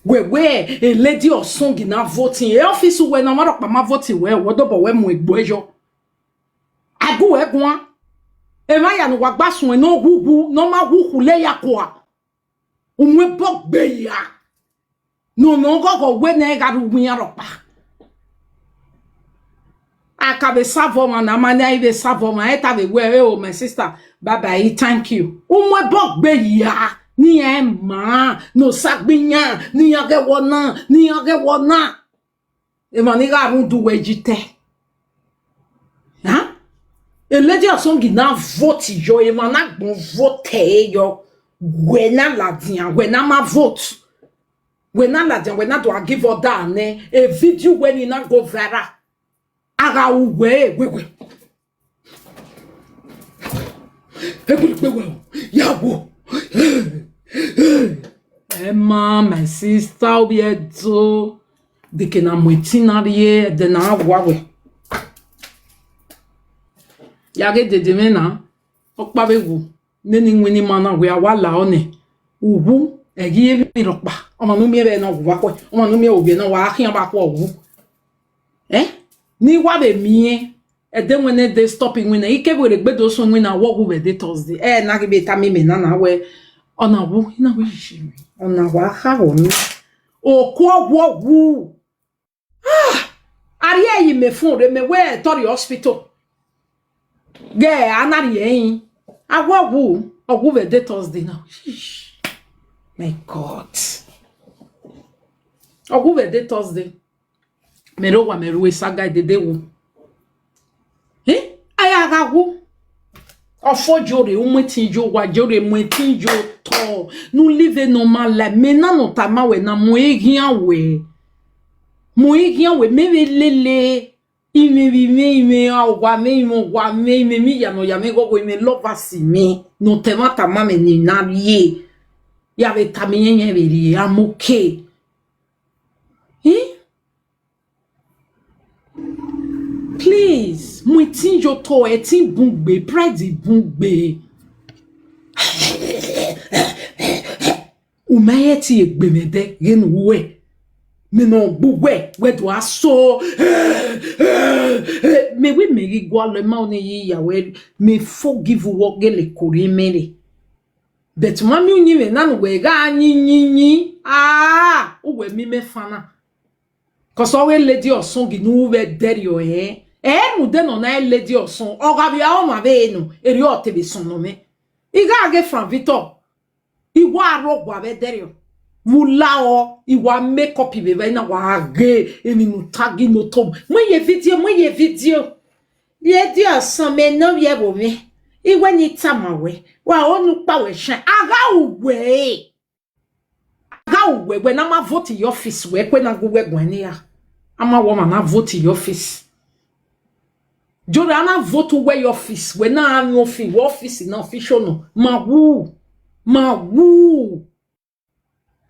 Wẹ wẹ, e Lady Osongi na vote, e office wẹ ne ọmwa rhọkpa ma vote wẹ, wẹ dobọ wẹ mu egbe yọ. A gu wẹ guan. Emwa ya ne uwa gba suẹn ne ọ wu wu, ne ọ ma wu khule ya kua. U mu ẹbọ gbe ya. Ne ọ nọ ghọghọ wẹ ne ẹ gha rre uwu iran rhọkpa. A ka vbe save ọmwa na, ma ne a i vbe save ọmwa, ẹ ta vbe wẹ, "Oh, my sister, bye bye, thank you." U mu ẹbọ gbe ya, ne iran ma, ne osa gbe iran, ne iran ghẹ wọ na, ne iran ghẹ wọ na. Emwa ni gha rhunmwuda uwẹ yi te. Hàn? E Lady Osongi na vote yọ, emwa na gbọn vote ẹre yọ, wẹ na ladian, wẹ na ma vote. Wẹ na ladian, wẹ na do a give order nẹ, e video wẹ ni na go viral. A gha ru wẹ, e wẹ wẹ. Egbe gbe wẹ o, ya wo. Emma, my sister, Obi Edo, de ke na mu etin na rrie, ẹdẹ na wa wẹ. Ya ghe dede mwẹ na, ọkpa vbe wo, nene iwinna ima na wẹ a wa la ọnẹ. Uwu, ẹ ghi emwi rhọkpa, ọmwa ne u miẹn vbe na wa khuẹ, ọmwa ne u miẹn vbe ovbi ẹre na wa khian vbe akhuẹ uwu. Eh? Ne I wa vbe miẹn, ẹdẹ wẹ ne de stop iwinna, I ke vbe rhie egbe do suẹn iwinna, a wa wu vbe de Thursday. Ẹ na ghi vbe tama imẹ na na wẹ, ọ na wu, I na wẹ iye, ọ na wa kha vbe ọna. Oku ọ wu, ọ wu. Ah! A rhie ẹre ye imẹ fun rre, mẹ wẹ te ọ rrie hospital. Ghẹ a na rhie ẹre, a wa wu, ọ wu vbe de Thursday na. Sheesh. My God. Ọ wu vbe de Thursday. Mẹ rre owa, mẹ ru esaga dede wu. Eh? A ya gha wu. Ọfo yo rre, u mu etin yo, wa yo rre, mu etin yo tọ. Ne u live a normal life. Mẹ na nọ tama wẹ na, mu eghian wẹ. Mu eghian wẹ, mẹ vbe lele. Imẹ vbe imẹ, imẹ owa mwẹ, imẹ owa mwẹ, imẹ emwi ya ne ọ ya mwẹ ghọghọ, imẹ lovers mwẹ. Ne ọ ta ẹmwata ma mwẹ ne I na rrie. Ya vbe tama irẹn, irẹn vbe rrie, I'm okay. Eh? Please, mu etin yo tọ, ẹtin bun gbe, pride bun gbe. U ma he tie egbe mwẹ dẹ, ghẹ ne u ru ẹe. Mẹ ne ọ gbe uwẹ, wẹ do a so. Mẹ wẹ mẹ ghi gualọ, ma ọnii yi ya wẹ, mẹ forgive uwẹ, ọ gele kori mẹ rre. But ma miẹn uyinmwẹ na ne uwẹ gha yin yin yin, ah, uwẹ miẹn imẹ fan na. Cause ọ ghe Lady Osongi ne u vbe dẹrriọ ẹre. Ẹ rhunmwuda nọ na, Lady Osongi, ọ gha vbe a ọmwa vbe nọ, erriọ ọ te vbe sọnnọ mwẹ. I gha ghe Frank Victor, I wa rre owa vbe ẹdẹrriọ. Vbe u la ọ, I wa make up vbe evba, I na wa ghe emwi ne u ta gi ne otọ. Mu ye video, mu ye video. Lady Osongi, mẹ ne ovbi ẹvbo mwẹ. I wẹ ne I tama wẹ, wa ho ne u kpa wẹ shine. A gha ru wẹ ẹre. Gha uwẹ, wẹ na ma vote ye office, wẹ kue na gu wẹ guan ne ya. A ma wẹ ọmwa na vote ye office. Jọrẹ a na vote uwẹ ye office, wẹ na rhan office, wẹ office na official nọ. Ma wu, ma wu.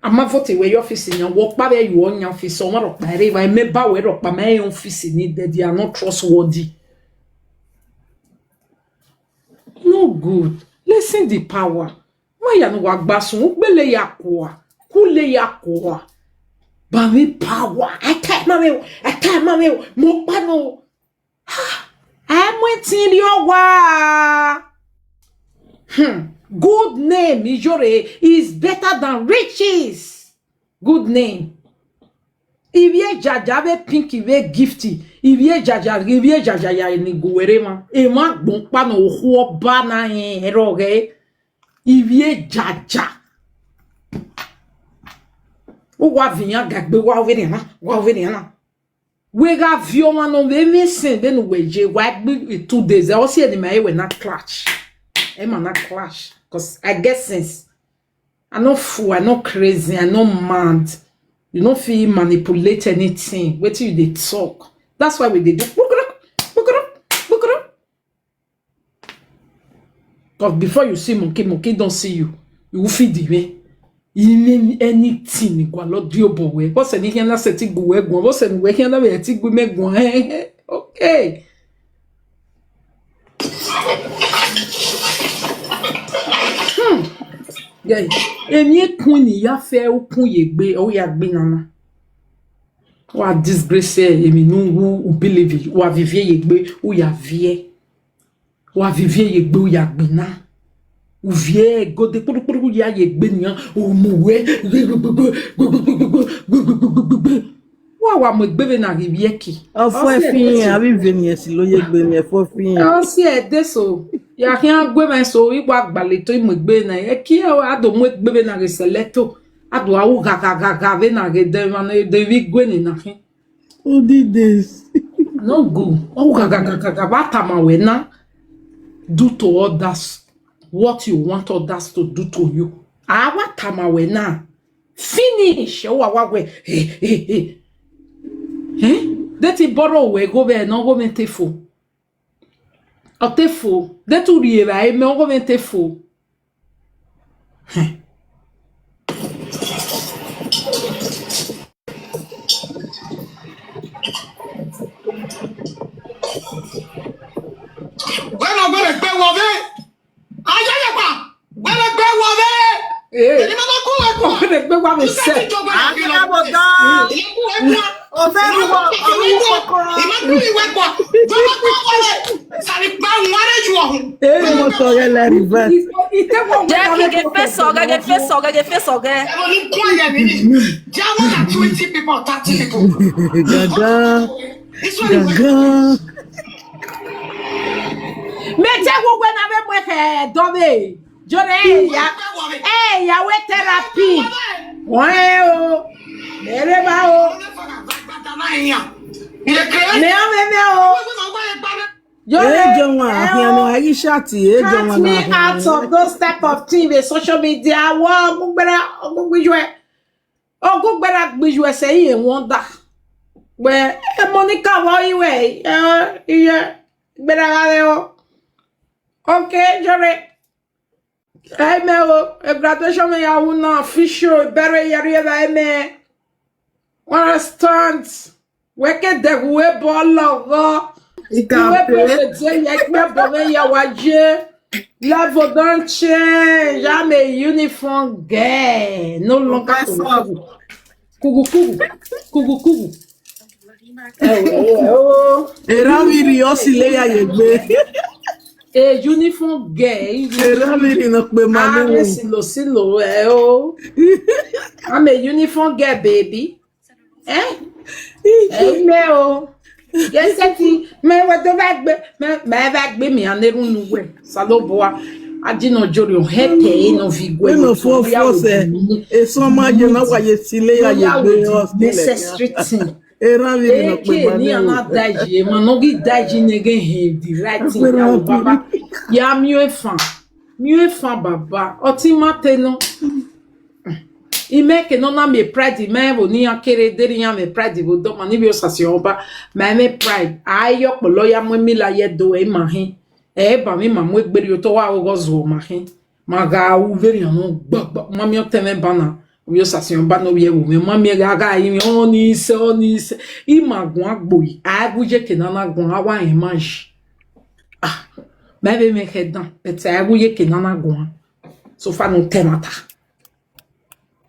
A ma vote wẹ ye office yan, wẹ ọkpa vbe yu ọ yan office, ọmwa rhọkpa ẹre evba, mẹ ba wẹ rhọkpa, ma rẹn office ni dẹdẹ, are not trustworthy. No good. Listen the power. Ma ya ne uwa gba sun, ugbele ya kua, kule ya kua. Ba vbe power. Ata ma vbe o, ata ma vbe o, mo pa no. A mu ẹtin rhie owa. Hmm. Good name, Iyore, is better than riches. Good name. Ivbi ejaja vbe pink, ivbi gift, ivbi ejaja, ivbi ejaja ya ni gu wẹ rre emwa. Emwa agbọn ọkpa ne okhuo ọba na rẹn ẹrọghẹ. Ivbi ejaja. Uwa viọ iran ga egbe, wa vbe nian na, wa vbe nian na. Wẹ gha viọ ọmwa ne ọ vbe mwẹ sẹn vbene uwẹ ye, wa gbe two days, ọ si ẹre ne ima re wẹ na clash. Ẹ ma na clash, 'cause I get sense. I no fool, I no crazy, I no mad. You no fit manipulate anything. Wetin you dey talk? That's why we dey do kpukuru, kpukuru, kpukuru. 'Cause before you see monkey, monkey don see you. You fit the way. Even anything ni gualọ di obọ wẹ. Vbọsẹ ne I khian na sẹtin gu wẹ guan? Vbọsẹ ne uwẹ khian na vbe sẹtin gu imẹ guan? Okay. Hmm. Yeah. Emwi ekun ni ya fẹ ukun ye egbe, ọ ya gbe nana. Wa disgrace emwi ne u wu, u believe, wa viọ ivie ye egbe, u ya viẹ. Wa viọ ivie ye egbe, u ya gbe na. U viẹ ẹgode kpurukpuru ya ye egbe nian, u mu wẹ. Wa wa mu egbe vbe na ghi vbiẹ ki. Ọ fuẹn fi iran, avbe ivie ni ẹsi lo ye egbe ni, ẹ fuẹn fi iran. Ọ si ẹdẹ so, ya khian gu emwa eso, I wa gbalẹ eto, I mu egbe na, ẹki a do mu egbe vbe na ghe sẹlẹto, a do a ru gha gha gha gha vbe na ghe de emwa ne de vbe igue ni na khin. All these days. No good. Ọ ru gha gha gha gha gha, vbe a tama wẹ na, do to others what you want others to do to you. A wa tama wẹ na, finish, ọ wa wa wẹ, he, he, he. Eh? De te I bọrọ wẹ igho vbe ne ọgho mwẹ te fo. Ọ te fo, de te u rhie evbare mẹ, ọgho mwẹ te fo. Wẹ ne ọ wẹrẹ gbe wọ vbe. Ayayakpa, wẹrẹ gbe wọ vbe. Eh. Eni ma ma ku wẹ kua. Wẹrẹ gbe wa vbe sẹ. Eni ku wẹ kua. Ọ vẹ ru wọ, ọ ru wọ kọkọ. Ima ku wẹ kua. Wẹ ma ku wẹ. Sari gba wọn re ju ọhun. Eh, mo sọ yẹ la reverse. Jẹ ki ge face ọgẹ, ge face ọgẹ, ge face ọgẹ. Ẹ̀rọ ní kún ayẹ mi ni. There are more than twenty people, thirty people. Gaga. This one is Gaga. Mẹ te wo wẹ na vbe mu ẹkhẹ dọ vbe. Jọrẹ eya. Eya wẹ therapy. Wọ́n ẹ o. Ẹ rẹ ba o. Mẹ ọ mẹ mẹ o. Jọrẹ, ejọ wan, ẹ o. Akhian nọ, a ghi chat, ejọ wan. Cut me out of those type of things vbe social media. Wọ ọgugbe ra, ọgugbe iyuẹ. Ọgugbe ra gbe iyuẹ sẹ, I wonder. Wẹ, e Monica wọ iwẹ, ẹ, iye, gberra gha rẹ o. Okay, jọrẹ. Amen o, e graduation mẹ ya wu na official, ibẹrẹ ya rhie vbe mẹ. Understand? Wẹ ke dẹghe uwu ebo lọghọ. Uwu ebo ye de ye, ikpe ebo mwẹ ya wa ye. Level don change. I'm a uniform girl. No longer kugu kugu. Kugu kugu. Kugu kugu. Ẹ o, ẹ o, ẹ o. Erha vbe rhie ọ si le ya ye egbe. A uniform girl. Erha vbe rhie ne ọ kpe ma. Ah, ne silo silo, ẹ o. I'm a uniform girl, baby. Eh? Eh, mẹ o. Yes, sẹtin, mẹ wẹ do vbe gbe, mẹ, mẹ vbe gbe mi an erhunmwu wẹ. Osanobua, a di nọ jori ọ hẹpẹ, e nọ vi guẹ. E nọ fo fo sẹ. Eso ma ye na wa ye si le ya ye gbe ọ si le. Necessary thing. Erha vbe rhie ne ọ kpe ma. Eke ni a na daiji, emwa ne ọ ghi daiji ne ghe he the right thing. Ya o baba. Ya miẹn fan. Miẹn fan baba. Ọtẹn ma te nọ. Imẹ ke nọ na miẹn pride, imẹ vbo ne iran kere deri iran mwẹ pride vbe odọ ma ni vbe Osasin ọba, ma mwẹ pride. A ye ọkpọlọ ya mu emila ye do ima hin. Ẹ ba mwẹ ima mu egbe rhie otọ wa ọghọ zuọ ma hin. Ma gha ru vberriọ nọ gbagba, ma miẹn ọtẹn mwẹ ba na, ovbi Osasin ọba ne ovbi ẹvbo mwẹ, ma miẹn gha gha rinmwian, ọ ni sẹ, ọ ni sẹ. Ima guan gbo yi, a gu ye ke na na guan, a wa rẹn ma yi. Ah, mẹ vbe mwẹ khẹ dan, but a gu ye ke na na guan. So far no tẹ na ta.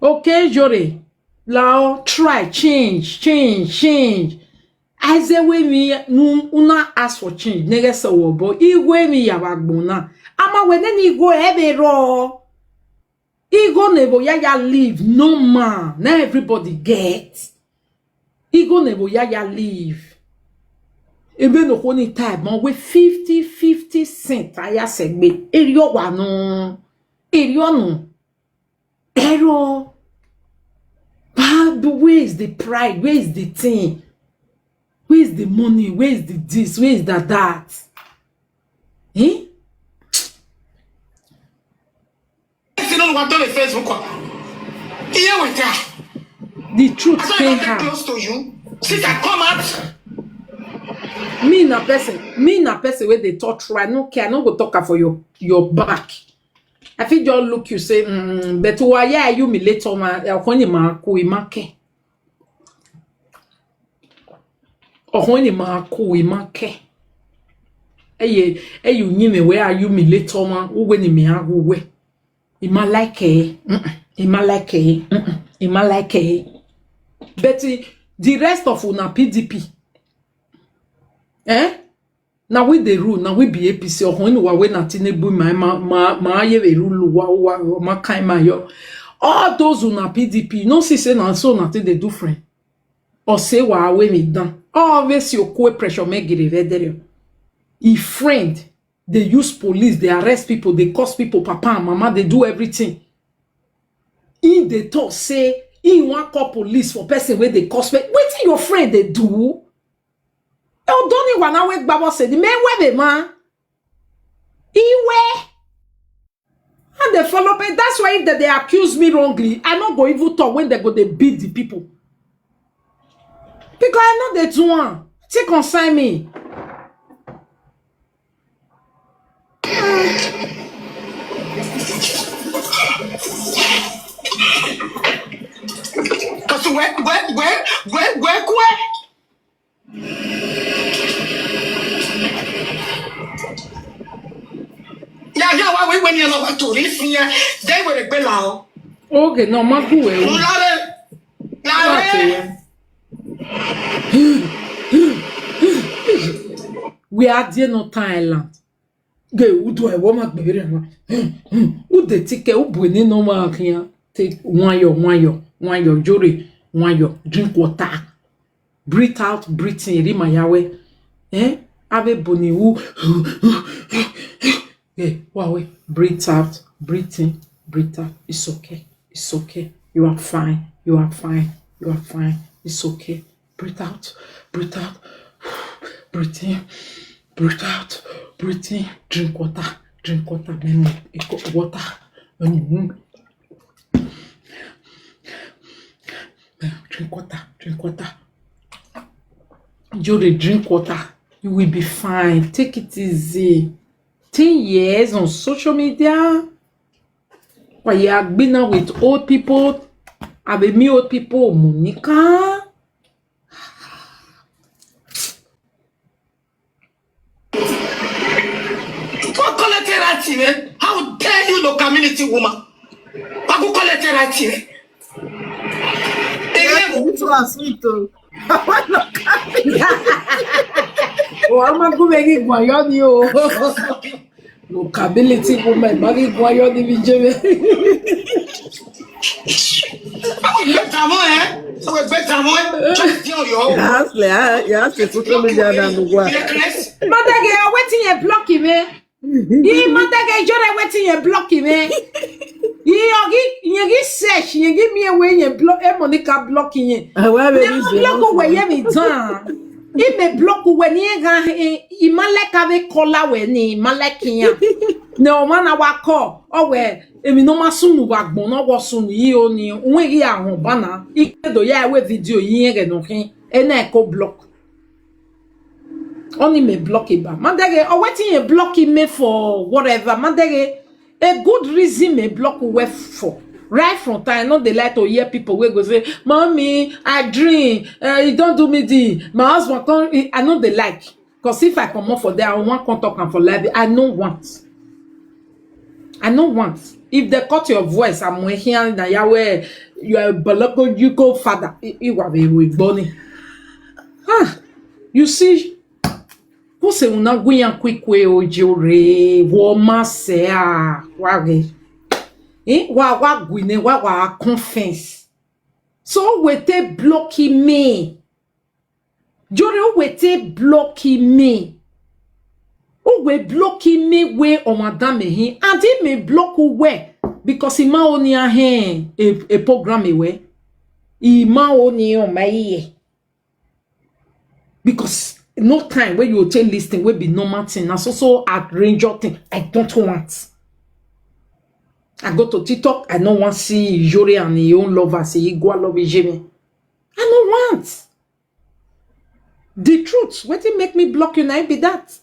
Okay, Iyore, lao try change, change, change. Aizẹ wẹ emwi ne u na ask for change, ne ghẹ sẹ wẹ obọ, igho emwi ya vbe agbọn na. A ma wẹ nene igho ẹ vbe rrọọ. Igho ne vbe ya ya live normal, na everybody get. Igho ne vbe ya ya live. Ebe ne okhuo ni ta ẹbọn wẹ fifty, fifty cent a ya sẹ egbe. Erriọ wa nọ. Erriọ nọ. Error. But where is the pride? Where is the thing? Where is the money? Where is the this? Where is that that? Eh? If you don't want to the Facebook, here we are. The truth I thought you pain wanted her. Close to you. Since I come out. Me na person, me na person where they talk true. I no care. I no go talk am for your your back. I fit just look you say, mm, but why are you humiliate ọmwa? Ọkhọ ni ma ku ima kẹ. Ọkhọ ni ma ku ima kẹ. Eye, eye uyinmwẹ wẹ a humiliate ọmwa, uwẹ ni mẹ a gu wẹ. I ma like ẹ, mm-mm, I ma like ẹ, mm-mm, I ma like ẹ. But eh, the rest of una P D P, eh? Na we dey rule, na we be A P C, ọkhọ ne uwa wẹ na Tinubu ma, ma, ma, ma ye vbe rule uwa, uwa, ma kan ima yọ. All those una P D P, no see say na so na take dey do friend. Ọ sẹ wa wẹ emwi dan. Ọ vbe si okue pressure mẹ gere vbe ẹdẹrriọ. His friend, they use police, they arrest people, they curse people, papa and mama, they do everything. He dey talk say he wan call police for person wey dey curse me. Wetin your friend dey do? Odọ ni wa na wẹ gba vbọ sẹ ni mẹ wẹ vbe ma. Iwe. And they follow me. That's why if they, they accuse me wrongly, I no go even talk when they go they beat the people. Because I know they do one. It concern me. Cause where, where, where, where, where, where? Ya, ya, wa we, we ni lo wa to ri fi ya. De we re gbe la o. Oge ne ọ ma gu wẹ ru. Lare. Lare. Wẹ a die nọ tan island. Ghe udu ẹvbo ma gbe vberriọ na. Ude tike, u bu eni ne ọ ma khian. Take nwayọ, nwayọ, nwayọ, Iyore, nwayọ, drink water. Breathe out, breathe in, erha ima ya wẹ. Eh? Avbe ebo ni wu. Eh, wa wẹ. Breathe out, breathe in, breathe out. It's okay. It's okay. You are fine. You are fine. You are fine. It's okay. Breathe out. Breathe out. Breathe in. Breathe out. Breathe in. Drink water. Drink water. Many water. Mm-hmm. Drink water, drink water. Iyore, drink water. You will be fine. Take it easy. Ten years on social media. Wa ya gbina with old people. Avbe mi old people, Monica. Go collect right, man. How dare you, no community woman? Go collect right, man. This one sweet o. Wa ma gu vbe ghi guan yọ ni o. Locability woman, ma ghi guan yọ ni vbe je vbe. Awe gbe tamo, eh? Awe gbe tamo, eh? Just tell your own. Yes, le, ah, yes, le social media na nu wa. Madege, wetin ye block me? I Madege, Iyore, wetin ye block me? I ogi, ye gi search, ye gi mi ewe ye block, e Monica block ye. Awa be ni block we ye mi dan. I me block we ni ga, i ma like ave call we ni, i ma like yan. Ne ọmwa na wa kọ, ọ wẹ emwi ne ọ ma sunu vbe agbọn ne ọ wọ sunu yi oni, uwẹ ghi a họn ba na, I ke do ya ẹre video yi ẹghẹ ne ọ khin, ena ẹko block. Ọni mẹ block ba. Ma dẹghe, ọ wẹ te irẹn block me for whatever. Ma dẹghe, a good reason mẹ block wẹ for. Right from time, I no dey like to hear people wey go say, "Mommy, I dream, uh, he don do me this. My husband come," I no dey like. Because if I comot for there, I wan come talk am for live. I no want. I no want. If they cut your voice, I'm here na ya wẹ you are a biological father. I, I wa vbe ru egbe ni. Ah, you see, kuse una gu iran quick way ojo re, wo ma sẹ a, wa ghe. Eh, wa, wa gu nẹ, wa, wa confess. So we te block me. Jore, u wẹ te block me. U wẹ block me wẹ ọmwa dan mẹ hin. And I mẹ block uwẹ because I ma ho ne iran hẹn a, a program wẹ. I ma ho ne iran ma ye. Because no time wey you take listen wey be normal thing. Na so so arrange your thing. I don't want. I go to TikTok, I no wan see Iyore and him own lovers, he go love Ijeme. I no want. The truth, wetin make me block you na be that.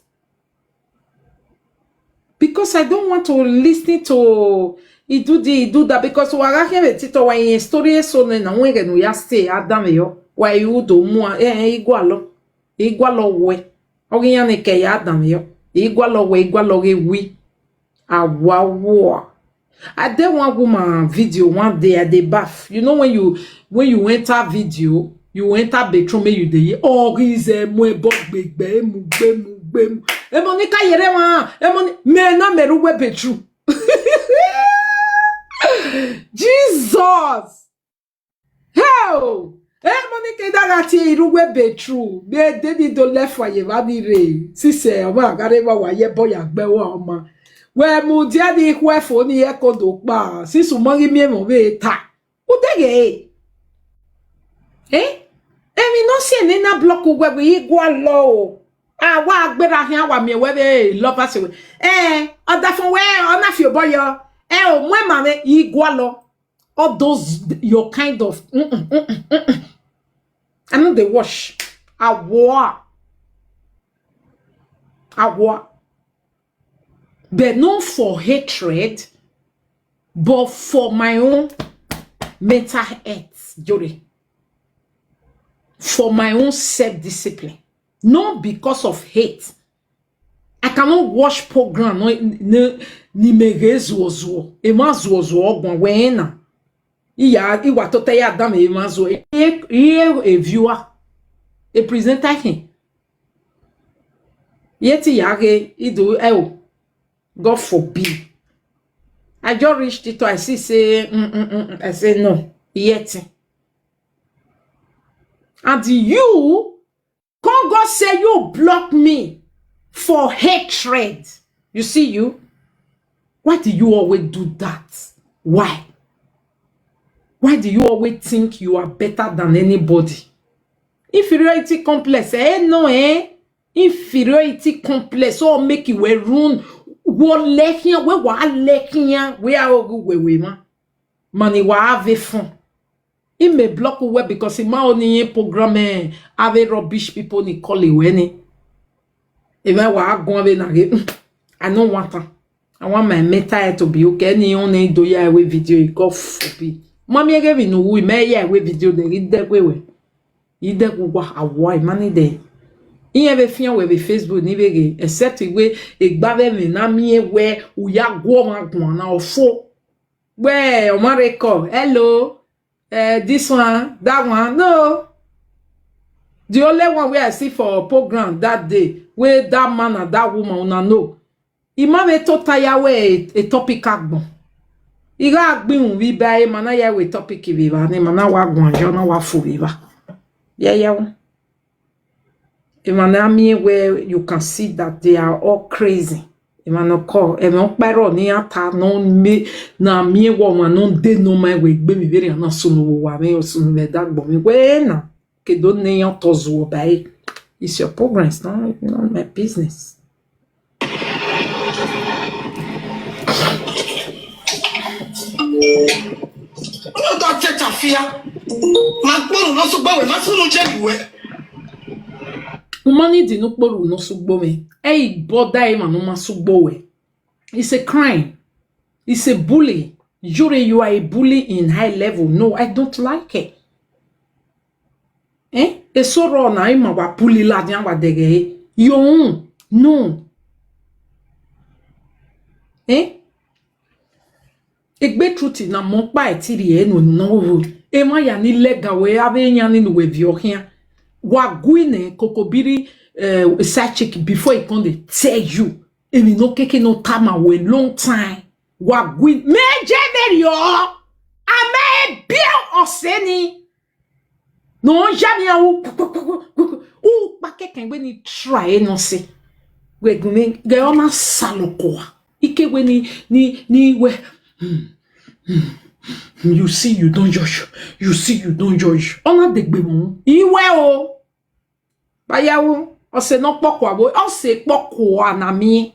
Because I don't want to listen to he do the, he do that, because wa gha khian vbe TikTok, wa yen story eso nẹ na, wẹ ẹghẹ ne u ya stay, a danmwehọ, wa i ru do mu a, eh, eh, I gualọ, I gualọ wẹ, ọ ghi iran ni kẹ ya danmwehọ, I gualọ wẹ, I gualọ ghe wi, a wa wua. I dey one woman video one day, I dey baff. You know when you, when you enter video, you enter bedroom, make you dey hear. Ọ ghi zẹ mu ẹbọ gbegbe, emu, gbemu, gbemu. Emọ ni ka yere mwa, emọ ni, mẹ na mẹ rre uwu bedroom. Jesus! Hell! Emọ ni ke da gha tie irre uwu bedroom. Mẹ de ni do lẹ fua ye evba ni rre. Sisẹ, ọmwa gha rre evba wa ye ẹbọ ya gbe ẹre ọma. Wẹ mudia ni khu ẹfo ni ẹko do kpa. Sisẹ u ma ghi miẹn emọ vbe ta. U dẹghe. Eh? Emwi ne ọ si ẹre ne na block uwẹ wẹ I gualọ o. A wa gberra khian wa miẹn wẹ vbe lovers wẹ. Eh, ọdafọn wẹ ọ na fi obọ yọ. Eh, o mu ẹmwẹ mwẹ, I gualọ. All those your kind of, mm-mm, mm-mm, mm-mm. I no dey watch. A wua. A wua. But not for hatred, but for my own mental health, Jore. For my own self-discipline. Not because of hate. I cannot watch program no, no, ni mẹ ghe zuọzuọ. Emwa zuọzuọ guan wẹ na. I ya, I wa tota ya danmwehọ emwa zuọ. I, I, a viewer, a presenter khin. Yet I ya ghe, I do, eh, oh, God forbid. I just reach TikTok, I see say, mm, mm, mm, mm, I say no, yet. And you, come God say you block me for hatred. You see you? Why do you always do that? Why? Why do you always think you are better than anybody? Inferiority complex, eh, no, eh? Inferiority complex, so make you wẹ run, wọ lẹ khian, wẹ wa lẹ khian, wẹ a ọghe uwẹ wẹ ma. Ma ni wa ave fun. I mẹ block uwẹ because I ma ho ne iran program, eh, avbe rubbish people ni call wẹ ni. Emwa wa guan vbe na ghe, I no want am. I want my mental health to be okay. Ẹni ọ ne do ya ẹwe video, God forbid. Ma miẹn ghe emwi ne u ru, I mẹ ya ẹwe video, de ghi dẹgbe wẹ. I dẹgbe uwa, a wua, I ma ni dẹ. Iran vbe fian wẹ vbe Facebook ni vbe ghe, except wẹ egbe avbe ẹmwẹ na miẹn wẹ u ya gu ọmwa guan na, ọ fo. Wẹ, ọmwa rre call, "Hello, eh, this one, that one." No. The only one wey I see for program that day, wey that man and that woman, una know. I ma vbe tota ya wẹ a, a topic agbọn. I gha gbe uhunmwu vbe iba, ma na ya wẹ topic vbe evba, ne ma na wa guan ye, ọ na wa fo vbe evba. Yeah, yeah. Emwa ne a miẹn wẹ, you can see that they are all crazy. Emwa ne ọ kọ, ẹmwẹ ọkpa ẹrọ ne iran ta, ne ọ miẹn, ne a miẹn wẹ ọmwa ne ọ de ne ọ ma wẹ egbe emwi vberriọ na sunu vbe owa mwẹ, ọ sunu vbe ẹdagbọn mwẹ. Wẹ na, ke do ne iran otọ zuọ ba ẹre. It's your program, it's not, not my business. Ọnọdọ tẹta fia. Ma kpọrọ nọ sugbo wẹ, ma sunu je yuẹ. Uma ni di ne ukporu nọ sugbo mwẹ. Ẹ i bọda emwa ne ọ ma sugbo wẹ. It's a crime. It's a bully. Jure, you are a bully in high level. No, I don't like it. Eh? Eso rrọọ na ima wa bully ladian wa dẹghẹ. Yo, no. Eh? Egbe Truth na mọ ọkpa ẹti rhie enu enu na hoho. Emwa ya ni lẹga wẹ avbe iyan ni ne uwẹ viọ khian. Wa gui nẹ kokobiri, eh, side chick before he come dey tell you. Emwi ne ọ keke ne ọ tama wẹ long time. Wa gui mẹ je vberriọ. A mẹ biẹ ọse ni. Ne ọ ya vbe iran u, u kpa kẹkan wẹ ne I try ne ọ sẹ. Wẹ gun mwẹ ghẹ ọ na salọ kua. Ike wẹ ni, ni, ni wẹ, hmm, hmm, hmm, you see, you don't judge. You see, you don't judge. Ọ na degbe mu. I wẹ o. Bayawu, ọse ne ọ kpọkua vbe, ọse kpọkua na miẹn.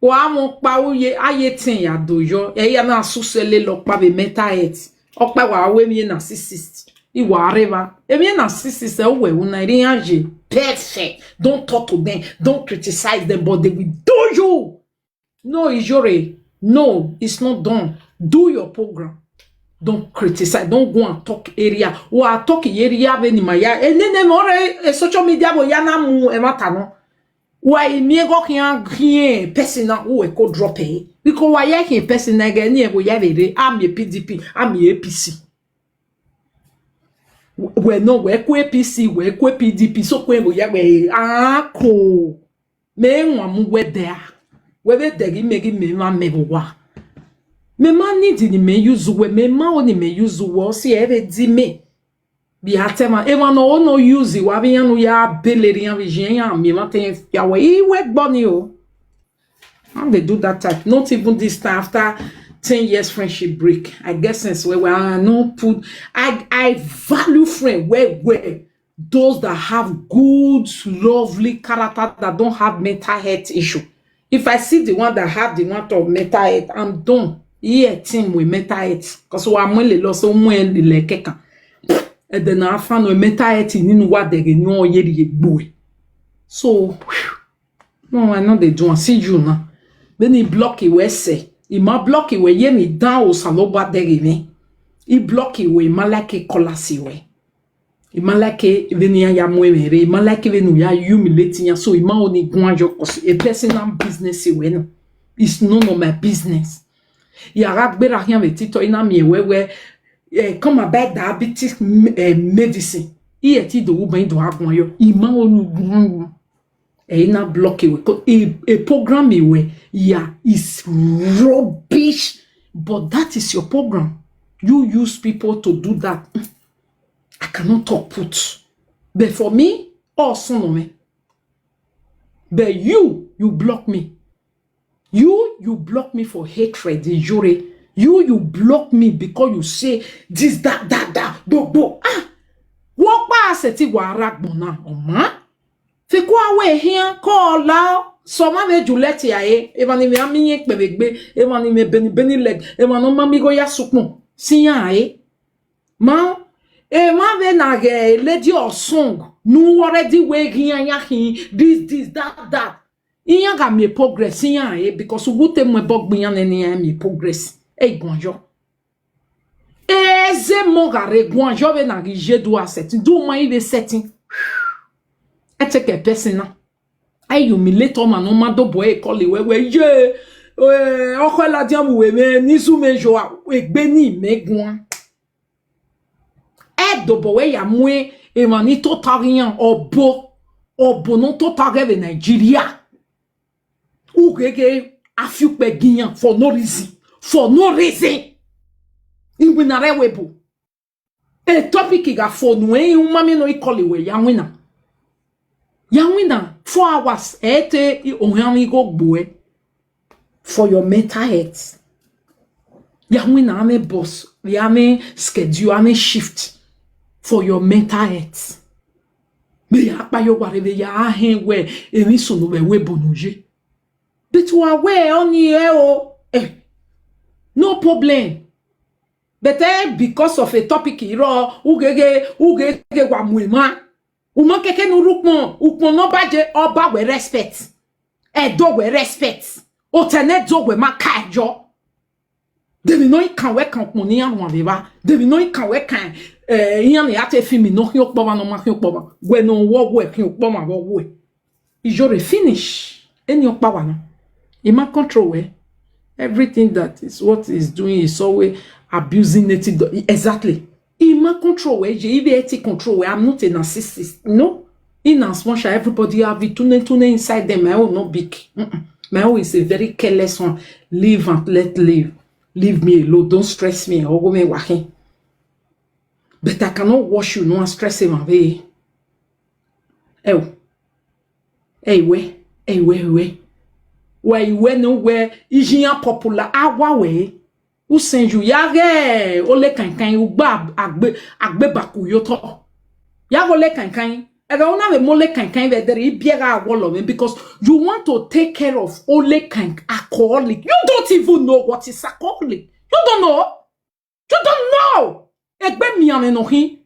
Wa mwẹ ọkpa uye, a ye tẹn ya do yọ, ẹ ya na susẹ lele ọkpa vbe mental health. Ọkpa wa ru emwi narcissist, I wa rre evba. Emwi narcissist ẹ, uwẹ ru na, erha iran ye perfect. Don't talk to them, don't criticize them, but they will do you. No, Ijore, no, it's not done. Do your program. Don't criticize, don't go and talk area. Wa talk ye area vbe ni ma ya. Enene mẹ ọre, eh, social media vbe ya na mu ẹmwata nọ. Wa i miẹn gọ khian khian person na, uwẹ ko drop ẹre. Because wa ya khian person na ẹghẹ ni ẹvbo ya vbe rre, a miẹn P D P, a miẹn A P C. Wẹ nọ, wẹ ku A P C, wẹ ku P D P, so ku ẹvbo ya wẹ, a ko. Mẹ wan mu wẹ dẹ a. Wẹ vbe dẹ ghi mẹ ghi mẹ mwa mẹ vbe owa. Mẹ ma need ni mẹ use uwẹ, mẹ ma o ni mẹ use uwẹ, ọ si ẹ vbe di mẹ. Vbe a tẹ mwa, emwa ne ọ ho ne ọ use wa vbe iran ne u ya bele rhian vbe iye iran miẹn mwa te rẹn fia wẹ, I wẹ gbọ ni o. How they do that type? Not even this time after ten years friendship break. I get sense where, where I no put, I, I value friend where, where those that have good, lovely character that don't have mental health issue. If I see the one that have the one of mental health, I'm done. Iye team with mental health. Cause wa mu lele, so mu lele kẹkan. Ẹdẹ na fa nọ mental health ni nu wa dẹghe ni ọ ye rhie egbe. So, no, I no dey do am. See you now. Vbene I block wẹ sẹ, I ma block wẹ ye emwi dan Osanobua dẹghe mwẹ. I block wẹ, I ma like call as wẹ. I ma like vbene iran ya mu ẹmwẹ rre, I ma like vbene u ya humiliate iran, so I ma ho ni guan yọ, cause a personal business wẹ na. It's none of my business. Ya gha gberra khian vbe Twitter, I na miẹn wẹ wẹ, eh, come and buy diabetes m-, eh, medicine. I ẹ ti do wu ban, I do gha guan yọ. I ma ho ni guan yọ. Ẹ i na block wẹ, 'cause a, a program wẹ, yeah, is rubbish, but that is your program. You use people to do that. I cannot talk put. But for me, all son of me. But you, you block me. You, you block me for hatred, Ijore. You, you block me because you say this, that, that, that, gbogbo. Ah, wọ kpa sẹ ti wa ra gbọn na, ọ ma. Fi kua wẹ ehian, kọ la, sẹ ọmwa vbe Juliet a re, emwa ni mwẹ a miẹn kpẹvbe egbe, emwa ni mwẹ beni beni leg, emwa ne ọ ma miẹn igho ya sukpọn, si iran a re. Ma, emwa vbe na ghẹ lady or song, ne u already wẹ ghi iran ya khin, this, this, that, that. Iran gha miẹn progress, iran a re, because uwu te mu ẹbọ gbe iran nẹ ne iran miẹn progress. Ẹ i guan yọ. Eze mọ gha rre guan yọ vbene a ghi ye do a sẹtin, do ma i vbe sẹtin. I take a person na. I humiliate ọmwa ne ọ ma dobọ ẹre call wẹ wẹ ye, eh, ọkhọ ladian vbe uwẹ mwẹ, ne izu mwẹ yo a, egbe ni mẹ guan. Ẹ dobọ wẹ ya mu emwa ni tota ghe iran, ọbo, ọbo ne ọ tota ghẹ vbe Nigeria. Ugheghe a fi ukpẹ gie iran for no reason. For no reason. Iwinna rre ẹvbo ebo. E topic gha fo nuẹn, u ma miẹn ne ọ i call wẹ ya winna. Ya winna four hours, ẹ te ohan igho gbe uẹ. For your mental health. Ya winna amẹ boss, ya amẹ schedule, amẹ shift for your mental health. Vbe ya kpa ye owa rre vbe ya hẹn wẹ emwi sunu vbe ẹvbo ebo ne u ye. But wa wẹ ọni rẹ o, eh, no problem. But eh, because of a topic, irọ, ugheghe, ugheghe wa mu emwa. U ma kẹkẹ ne u rre ukpọn, ukpọn ne ọ ba je, ọ ba wẹ respect. Ẹdẹ wẹ respect. Otẹ ne ẹdẹ wẹ ma ka ẹjọ. De emwi ne ọ i kan wẹ kan ukpọn ne iran ruan vbe evba? De emwi ne ọ i kan wẹ kan, eh, iran ne a te fi mi ne ọ khian ọkpọ ọmwa ne ọ ma khian ọkpọ ọmwa? Wẹ ne ọ wẹ ọghe khian ọkpọ ọmwa vbe ọghe. Iyore finish. Eni ọkpa wa na. I ma control wẹ. Everything that is what is doing is always abusing native. Do- Exactly. I ma control wẹ, ye, if I control wẹ, I'm not a narcissist. No. In as much as everybody have it, tune, tune inside them, my own not big. Mm-mm. My own is a very careless one. Live and let live. Leave me alone. Don't stress me. Ogo me wahin. But I cannot watch you, no one stress him away. Oh. Hey, we, hey, we, we. Wẹ iwẹ ne wẹ iye iran popular, a wa wẹ. U send you, ya ghẹ ole kankan, u gba agbe, agbe baku yo tọ. Ya ghẹ ole kankan. Ẹghẹ u na vbe mu ole kankan vbe ẹdẹrẹ, ibiẹ gha wọlọ mwẹ, because you want to take care of ole kan alcoholic. You don't even know what is alcoholic. You don't know. You don't know. Egbe mianmwẹ ne ọ khin.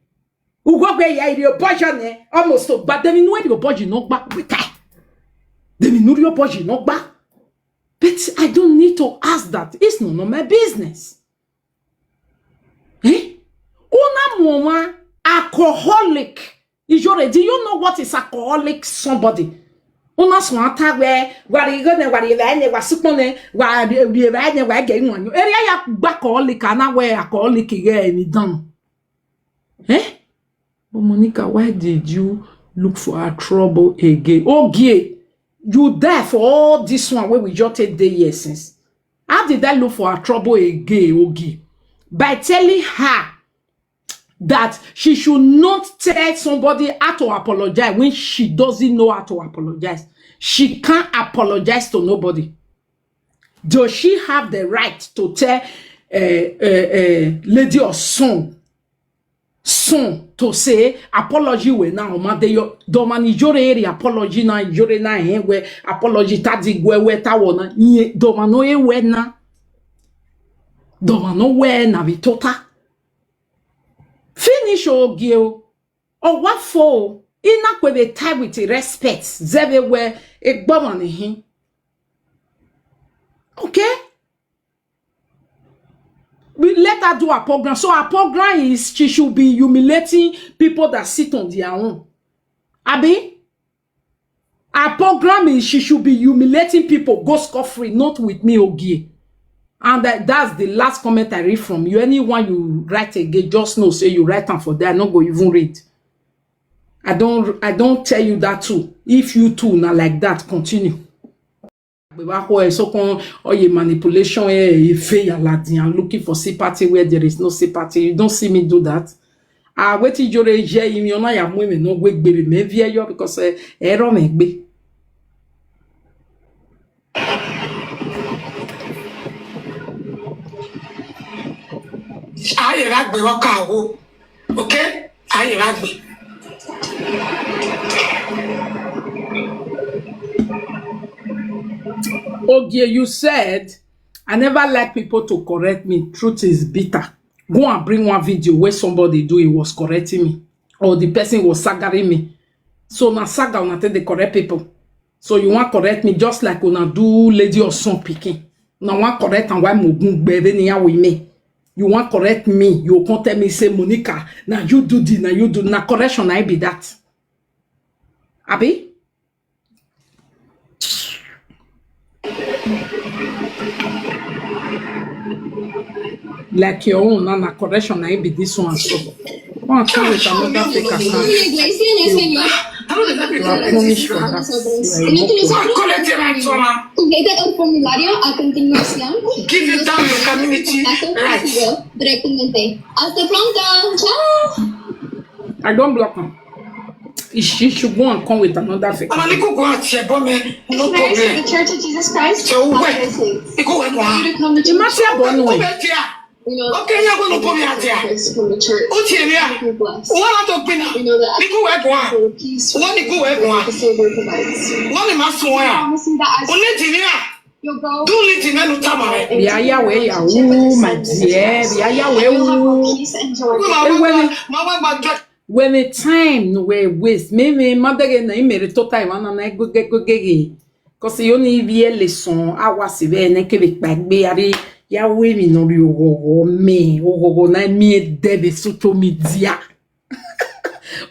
Ughọghọ ya irhiobọ yọ nẹ, almost ogba. De emwi ne u rhiobọ yi ne ọ gba? Weta. De emwi ne u rhiobọ yi ne ọ gba? But I don't need to ask that. It's none of my business. Eh? U na mu ọmwa alcoholic. Iyore, do you know what is alcoholic somebody? U na suẹn ta wẹ, wa rhie igho nẹ, wa rhie evbare nẹ, wa sukpọn nẹ, wa rhie evbare nẹ, wa gẹ iwanniẹn. Erriọ ya gba alcoholic, a na wẹ alcoholic ghẹ emwi dan. Eh? But Monica, why did you look for her trouble again? Ogie, you die for all this one wey we just take dey here since. How did I look for her trouble again, Ogie? By telling her that she should not tell somebody how to apologize when she doesn't know how to apologize. She can't apologize to nobody. Does she have the right to tell uh, uh, uh, Lady Osun, son to say apology wẹ na? Ọ ma de yọ, dọmwa ni Iyore rhie apology na, Iyore na hẹn wẹ apology ta di guẹ wẹ ta wọ na, iye dọmwa ne ọ re wẹ na, dọmwa ne ọ wẹ na vbe tota. Finish, Ogie o. Ọ wa fo o, I na kue vbe tie with respect, zẹ vbe wẹ egbe ọmwa ne khin. Okay? We let her do her program. So her program is she should be humiliating people that sit on their own. Abi? Her program is she should be humiliating people, go scot free, not with me, Ogie. And that, that's the last comment I read from you. Anyone you write again, just know say you write am for there. I no go even read. I don't, I don't tell you that too. If you too na like that, continue. Agbeva khuẹ, so con all your manipulation, eh, if you are looking for sympathy where there is no sympathy. You don't see me do that. Ah, wetin Iyore ye, imi ọna ya mu emwi ne ọ wegbe vbe mẹ viẹ yọ, because, eh, ẹrọ mwẹ gbe. A ye gha gbe vbe ọka wo. Okay? A ye gha gbe. Ogie, you said, "I never like people to correct me. Truth is bitter." Go and bring one video where somebody do, he was correcting me, or the person was saggering me. So na saga una take dey correct people. So you wan correct me just like una do Lady Osun pikin. Una wan correct am, why mo gun gbe vbe ni ya with me? You wan correct me, you come tell me say, "Monica, na you do this, na you do," na correction na be that. Abi? Like your own, na, na correction na be this one so. One come with another fake account. You are punished for that. You are a moko. Complete el formulario a continuación. Give you down your community rights. Directamente. Hasta pronto. Chao. I don't block him. He, she should go and come with another fake. Ọmọ ní kókó àti ẹ̀bọ́n mi, no problem. The Church of Jesus Christ. Ṣé o wẹ̀? Ikú wẹ̀ kàn án. Ìmọ̀ tí ẹ̀bọ́n nù ẹ̀. Ó bẹ tí a. Okay, yeah, we no problem at here. Ó ti rí a. Wọ́n á tó pinna. Ikú wẹ̀ kàn án. Wọ́n ní ikú wẹ̀ kàn án. Wọ́n ní máa sùn wẹ̀ à. Ó ní ti rí a. Do little, men who tama. Vbe a ya wẹ ya wu, my dear, vbe a ya wẹ wu. Wẹ ma wẹ gba, ma wẹ gba dress. Wẹ mwẹ time ne uwẹ waste, mẹ mwẹ ma dẹghe na, imẹ rre tota emwa na na gege gege ghe. Cause yo ni ivbi ẹlesọn, a wa si vbe ne kevbe kpaegbe, a rhie ya ru emwi ne ọ rhie oghọghọ mẹ, oghọghọ na miẹn dẹ vbe social media.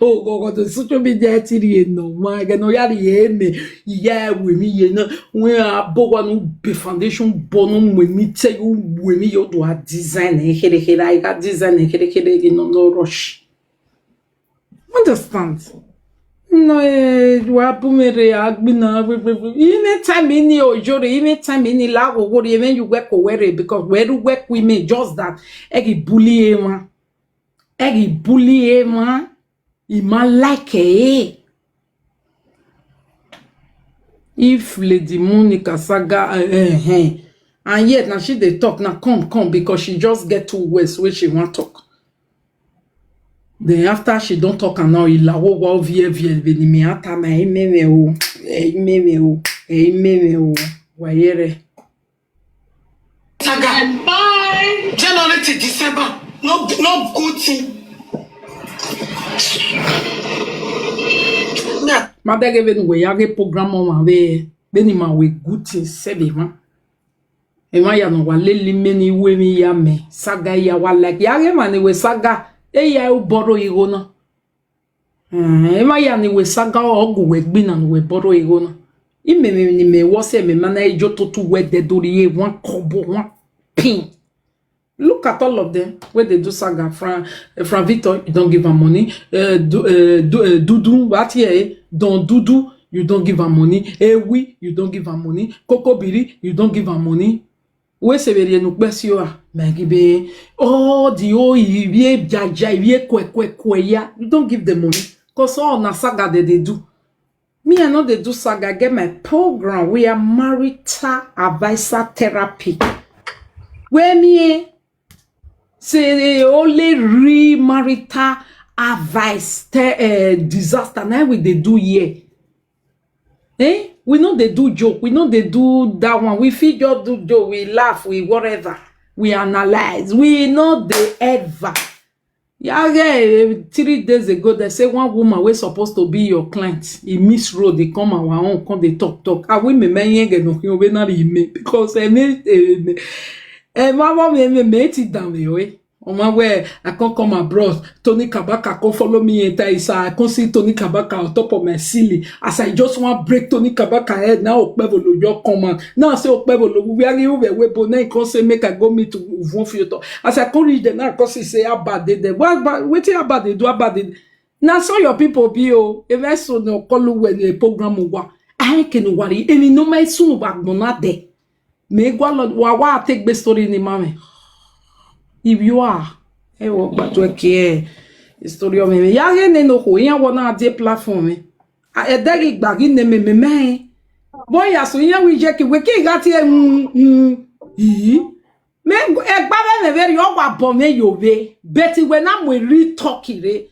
Oghọghọ ne social media ti rhie nọ, ma ẹghẹ ne ọ ya rhie mẹ, I ya ru emwi ye na, wẹ a bọ owa ne u be foundation bọ ne u mu emwi te, u ru emwi ye, u do a design ẹn kherhe kherhe, a i gha design ẹn kherhe kherhe ghi nọ nọ rush. Understand? No, eh, wa bu mwẹ rre, a gbinna, even time ni ojore, even time ni la ghogho rre, even you work owẹ rre, because wẹ ru work with me, just that, ẹ ghi bully emwa. Ẹ ghi bully emwa, I ma like ẹre. If Lady Monica Saga, eh, eh, eh, and yet now she dey talk now, come, come, because she just get two words wey she wan talk. Then after she don talk am now, I la wo wa ovie vie vbe ni mi ata ma, ẹ i mẹ mwẹ o, ẹ i mẹ mwẹ o, ẹ i mẹ mwẹ o, wa yẹrẹ. Saga. January to December, no, no good thing. Ma dẹghe vbene uwẹ ya ghe program ọmwa vbe, vbene ima wẹ good thing sẹ vbe emwa. Emwa ya ne wa lele imẹ ne I ru emwi ya mẹ, Saga ya wa like. Ya ghe emwa ni wẹ Saga, eya u bọrọ igho na. Eh, emwa ya ni wẹ Saga, ọ gu wẹ gbinna ne uwẹ bọrọ igho na. Imẹ, mẹ ni mẹ wọ sẹ mẹ ma na ejo toto wẹ dẹ do rhie one kobo, one pin. Look at all of them wey dey do Saga. Fran, eh, Fran Victor, you don give am money. Eh, du, eh, du, eh, Dudu, what here? Don Dudu, you don give am money. Ewi, you don give am money. Kokobiri, you don give am money. Wẹ sẹ vbe rhie ne ukpẹ si ua, mẹ ghi be, all the whole ivie jaja, ivie kuẹkuẹkuẹ ya, you don't give them money. Cause all na Saga they dey do. Me, I no dey do Saga, I get my program. We are marital advisor therapy. Where me, eh, say only real marital advice, te, eh, disaster, na we dey do here. Eh? We no dey do joke, we no dey do that one. We fit just do joke, we laugh, we whatever, we analyze. We no dey ever. Ya get, eh, three days ago, they say one woman wey supposed to be your client, he miss road, he come our own, come dey talk, talk. Ah, we me, me, yẹn get no, you be not me, because, eh, me, eh, me, eh, my mom, me, me, me, ti down there, eh. Ọma wẹ, I come come abroad, Tony Kabaka come follow me enter inside. I come see Tony Kabaka on top of my ceiling. As I just wan break Tony Kabaka head, now Okpebholo just come out. Now say Okpebholo, we are you where we born, now he come say make I go meet Uvon Fiotọ. As I come reach there, now I come see say Abba dey there. What Abba, wetin Abba dey do? Abba dey. Na so your people be o. Eve so ne ọkọlọ uwẹ ne program wa. Ahe ke ne uwa rri, emwi ne ọ ma sunu vbe agbọn na dẹ. Mẹ gualọ, wa wa te gbe story ni ma mwẹ. If you are, ẹ wo gba tuẹ ke story ọmwẹ mwẹ. Ya ghe nene okhuo, iran wọ na die platform mwẹ. A, ẹdẹ ghi gba ghi ne mẹ, mẹ, mẹ. Bọ ya so iran wi je ki we ki gha tie, mm, mm, ii. Mẹ gu-, ẹgba vbe mwẹ vberriọ, ọ wa bọ mwẹ yo vbe. But wẹ na mu real talk rre.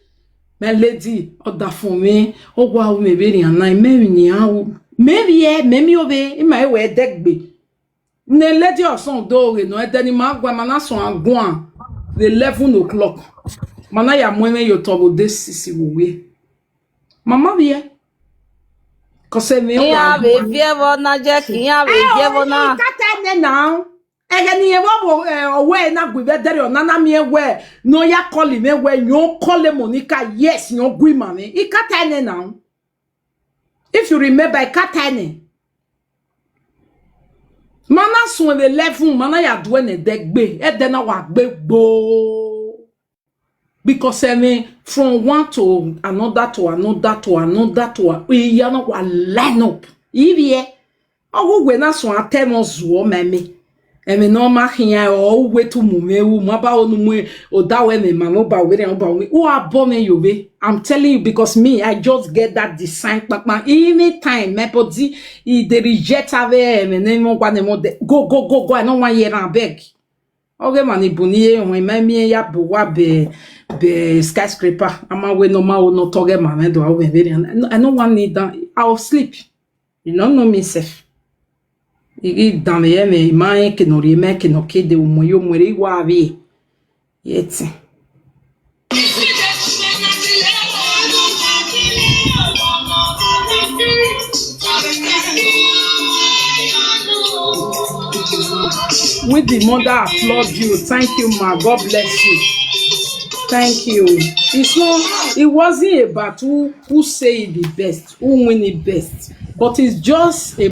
My lady, ọdafẹn mwẹ, ọ wa ru mwẹ vberriọ na, mẹ emwi ne iran ru. Mẹ vbiẹ, mẹ miẹn ovbe, ima i wẹ ẹdẹgbe. Ne lady ọsọn do ghe nọ, ẹdẹ ne ima guan, ma na suẹn guan vbe eleven o'clock. Ma na ya mu ẹmwẹ ye otọ vbe odẹ sisi vbe uwẹ. Ma ma vbiẹ. Cause ẹmwẹ Iran wa vbe viẹ vbọ na, jẹ ke iran vbe viẹ vbọ na. I kata nẹ na. Ẹghẹ ne irẹn vbe ọvbo, eh, ọwẹ na gu vbe ẹdẹrriọ na, na miẹn wẹ ne ọ ya call mwẹ wẹ, yọn call Monica, yes, yọn gu ima mwẹ. I kata nẹ na. If you remember, I kata nẹ. Ma na suẹn vbe eleven, ma na ya duẹ ne ẹdẹ gbe, ẹdẹ na wa gbe gboo. Because ẹmwẹ from one to another to another to another to a-, iya na wa line up. Ivbiẹ, ọ ghe uwẹ na suẹn atẹ mwẹ ọ zuọ ma ẹmwẹ. Ẹmwẹ ne ọ ma khian ọ, uwẹ te mu mwẹ ru, ma ba unu mu odaro ẹmwẹ ma ne ọ ba wẹ rẹn, ọ ba wẹ. U a bọ mwẹ yo vbe. I'm telling you, because me, I just get that design kpakpa. Anytime my body, e dey reject avbe ẹmwẹ ne mọ gua ne mọ de. Go, go, go, go, I no wan hear am, abeg. Ọ ghe emwa ni bun ni ye họn, ima miẹn ya bu uwa be, be skyscraper. A ma wẹ ne ọ ma ho ne ọ tọ ghe ma mwẹ do, a wẹ vberriọ. I no wan kneel down. I will sleep. You no know me sef. I ghi danmwehọ ẹmwẹ, I ma rẹn eke ne ọ rhie mẹ, eke ne ọ ke dee, u mu ẹre, u mu ẹre, I wa vbe ye ẹtin. With the mother applaud you. Thank you, ma. God bless you. Thank you. It's not, it wasn't about who, who say it the best, who win it best, but it's just a